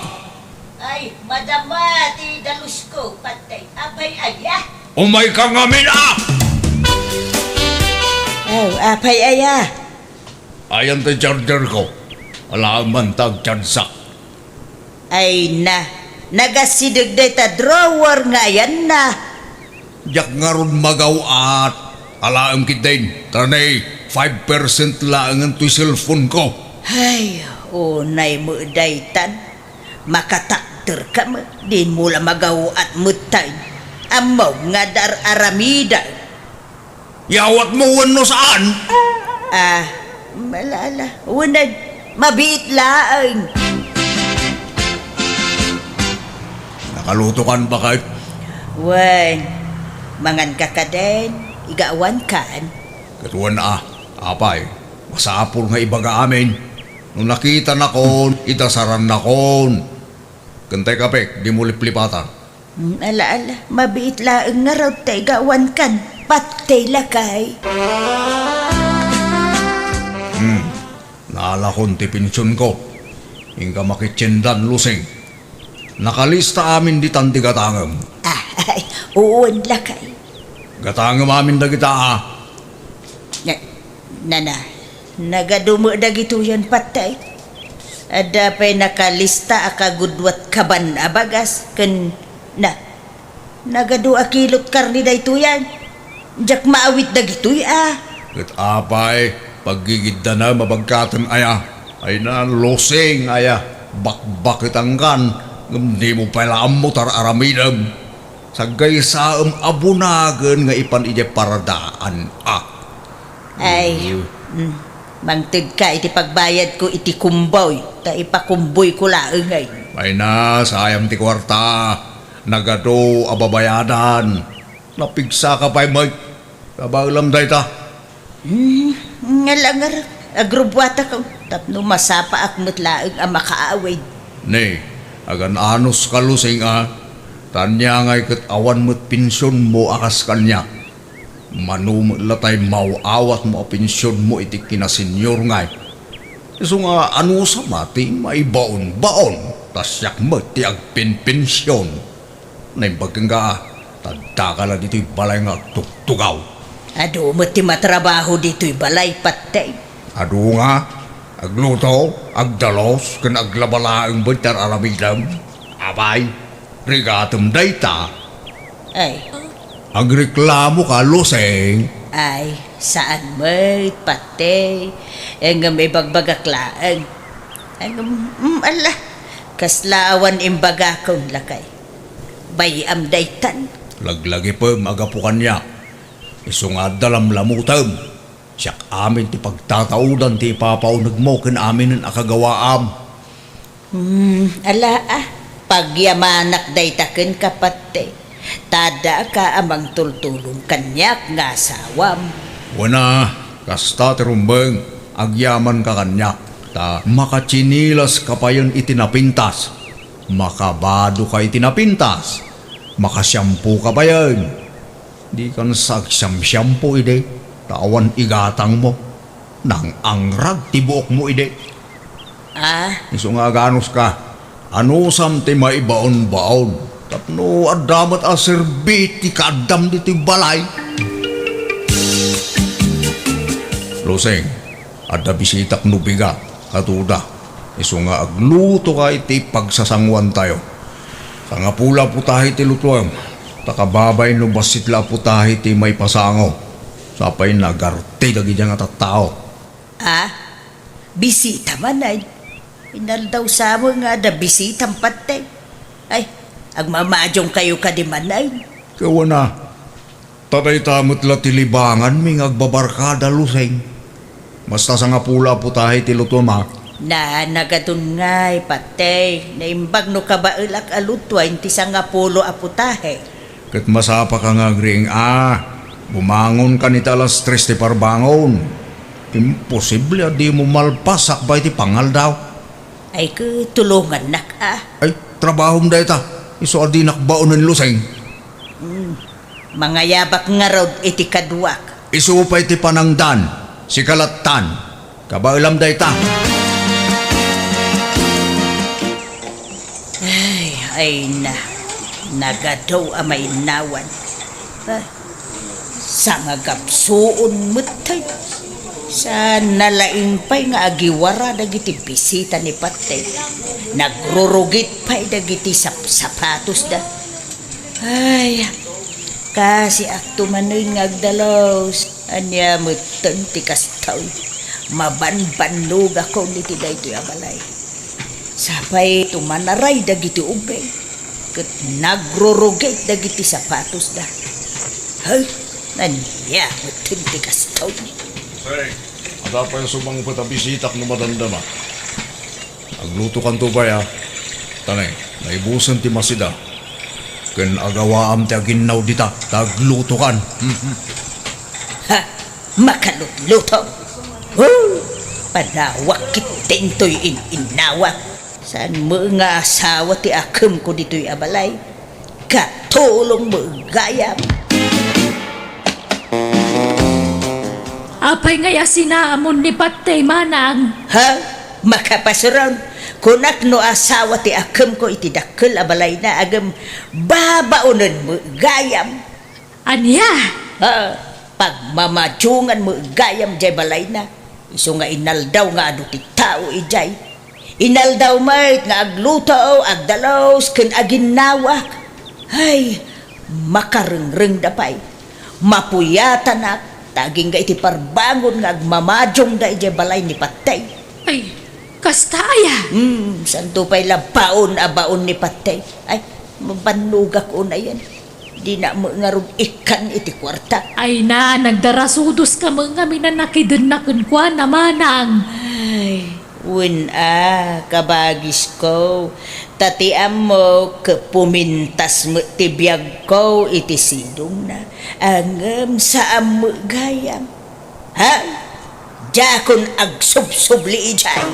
Ay, madama ti dalusko, patay. Apay aya? Umayka ngamin, a! Oh, apay aya? Ayan ti chargerko. Alaman ta agchargeak. Ay na, nagasideg dayta drawer nga ayanna. Diak ngarud magaw-at. Alaem ketdin, ta ne, five percent laengen toy cellphoneko. Ay, unay met daytan. Makatakderka met, dinmo la magaw-at metten. Ammom nga dar-aramidem. Yawatmo wenno saan? Ah, ala, ala. Wen, mabiit laeng. Nakalutokan baket? Wen, manganka kadin, igawankan. Ket wen a, apay, masapul nga ibaga amin. No nakitanakon, idasarannakon. Ken tay kapek, dimo liplipatan. Hmm, ala, ala, mabiit laeng ngarud ta igawankan. Patay lakay. Hmm, naalakon ti pensionko. Inka makitiendan, Lusing. Nakalista amin ditan ti gatangem. Ah, ay, wen lakay. Gatangem amin dagita, a. Na, nana, nagadu met dagitoyen patay. Adda pay nakalista a kagudua ket kaban a bagas ken na, nagadu a kilot karne daytoyen. Diak maawit dagitoy a. Ket apay, paggigiddanam a bagkaten aya? Ay na, Lusing aya, bakbaketankan, ngem dimo pay la ammo tar-aramidem. Saggaysaem a bunagen nga ipan idiay paradaan a. Ay, mm, mangtedka iti pagbayadko iti kumboy, ta ipakumboyko laeng ay. Ay na, sayang ti kuarta. Nagadu a babayadan. Napigsaka pay met. Kabaelam dayta. Hmm, nga la ngarud, agrubbuatakon tapno masapaak met laeng a makaawid. Ne, agan-anos ka, Lusing a, ta ania ngay ket awan met pensionmo a kas kaniak. Mano met la tay maaw-awatmo a pensionmo iti kinasenyor ngay. Isu nga anusam a ti maibaonbaon, ta siak met ti agpenpension. Naimbag kenka, ta addaka la ditoy balay nga agtugtugaw. Adu met ti matrabaho ditoy balay, patay. Adu nga, agluto, agdalos, ken aglaba laeng met ti ar-aramidem. Apay, rigatem dayta. Ay. Agreklamoka, Lusing. Ay, saan met, patay. Ngem ibagbagak laeng. Ngem, mm, ala, kasla awan imbagakon, lakay. Bay-am daytan. Laglagipem a gapu kaniak. Isu nga adda lamlamutem. Siak amin ti pagtataudan ti ipapaunegmo ken aminen a kagawaam. Hmm, ala a, pagyamanak dayta kenka, patay. Ta addaak a mangtultulong kaniak nga asawam. Wen a, kasta ti rumbeng, agyamanka kaniak, ta makatsinilas ka payen iti napintas. Makabado ka iti napintas, makasiampo ka payen. Dikan sa agsiamsiampo idi, ta awan igatangmo. Nang-angrag ti buokmo idi. Ah? Isu nga aganos ka, anusam ti maibaonbaon tapno adda met a serbi ti kaaddam ditoy balay? Lusing, adda bisitak no bigat, katuda. Isu nga aglutoka iti pagsasangoantayo. Sangapulo a putahe ti lutoem, ta kababay no bassit la a putahe ti maipasango. Sapay nagarte dagiti nga tattao. Ah, bisita manen. Inaldaw sa met nga adda bisitam patay. Ay, agmamadiongkayo kadi manen. Kawana, Ta dayta met la ti libanganmi nga agbabarkada, Lusing. Basta sangapulo a putahe ti lutuam. Na, nagadun ngay, Patey. Naimbag no kabaelak a lutuaen ti sangapulo a putahe. Ket masapaka nga agriing a. Bumangonkan ita alas tres ti parbangon. Imposible a dimo malpas sakbay ti pangaldaw. Ay, ket tulongannak a. Ay, trabahom dayta. Isu a dinak baonen, Lusing. Hmm. Mangayabak ngarud iti kaduak. Isu pay ti panangdan, sika lattan. Kabaelam dayta. Ay, ay na. Nagadu a mainnawan. Ah, sangagapsuon metten. Saan nalaing pay nga agiwara dagiti bisita ni Patey. Nagrurugit pay dagiti sapsapatosda. Ay, kasiak to manen nga agdalus. Ania metten ti kastoy? Mabanbannogakon iti daytoy a balay. Sapay tumanaray dagiti ubing, ket nagrurugit dagiti sapatosda. Hay, ania metten ti kastoy? Hey, adda pay sumangpet a bisitak no madamdama. Aglutokanto pay a. Tanay, naibusen ti masida. Ken agawaam ti aginnaw dita, ta aglutokan. Ha? Makalutluto? Huh! Padawak ketdin toy in-innawak. Saan met nga asawa ti akemko ditoy a balay? Katulong met gayam. Apay ngay a sinaamon ni Patey, manang? Ha? Makapasuron? Kunak no asawa ti akemko iti dakkel a balayna, agem babaonen met gayam. Ania? Ha? Pagmamajongan met gayam jay balayna. Isu nga inaldaw nga adu ti tao idiay. Inaldaw met nga agluto, agdalus, ken aginnawak. Hay, makarengrengda pay. Mapuyatanak, ta agingga iti parbangon nga agmamajongda idiay balay ni Patey. Ay, kasta aya? Hmm, santo pay la baon a baon ni Patey. Ay, mabannogak unayen. Dina met ngarud ikkan iti kuarta. Ay na, nagdarasudos ka met ngamin a nakidenna kenkuana, manang. Ay, wen a, kabagisko, ta ti ammok, pumintas met ti biagko iti sidongna. Ngem saan met gayam. Ha? Diakon agsubsubli idiay.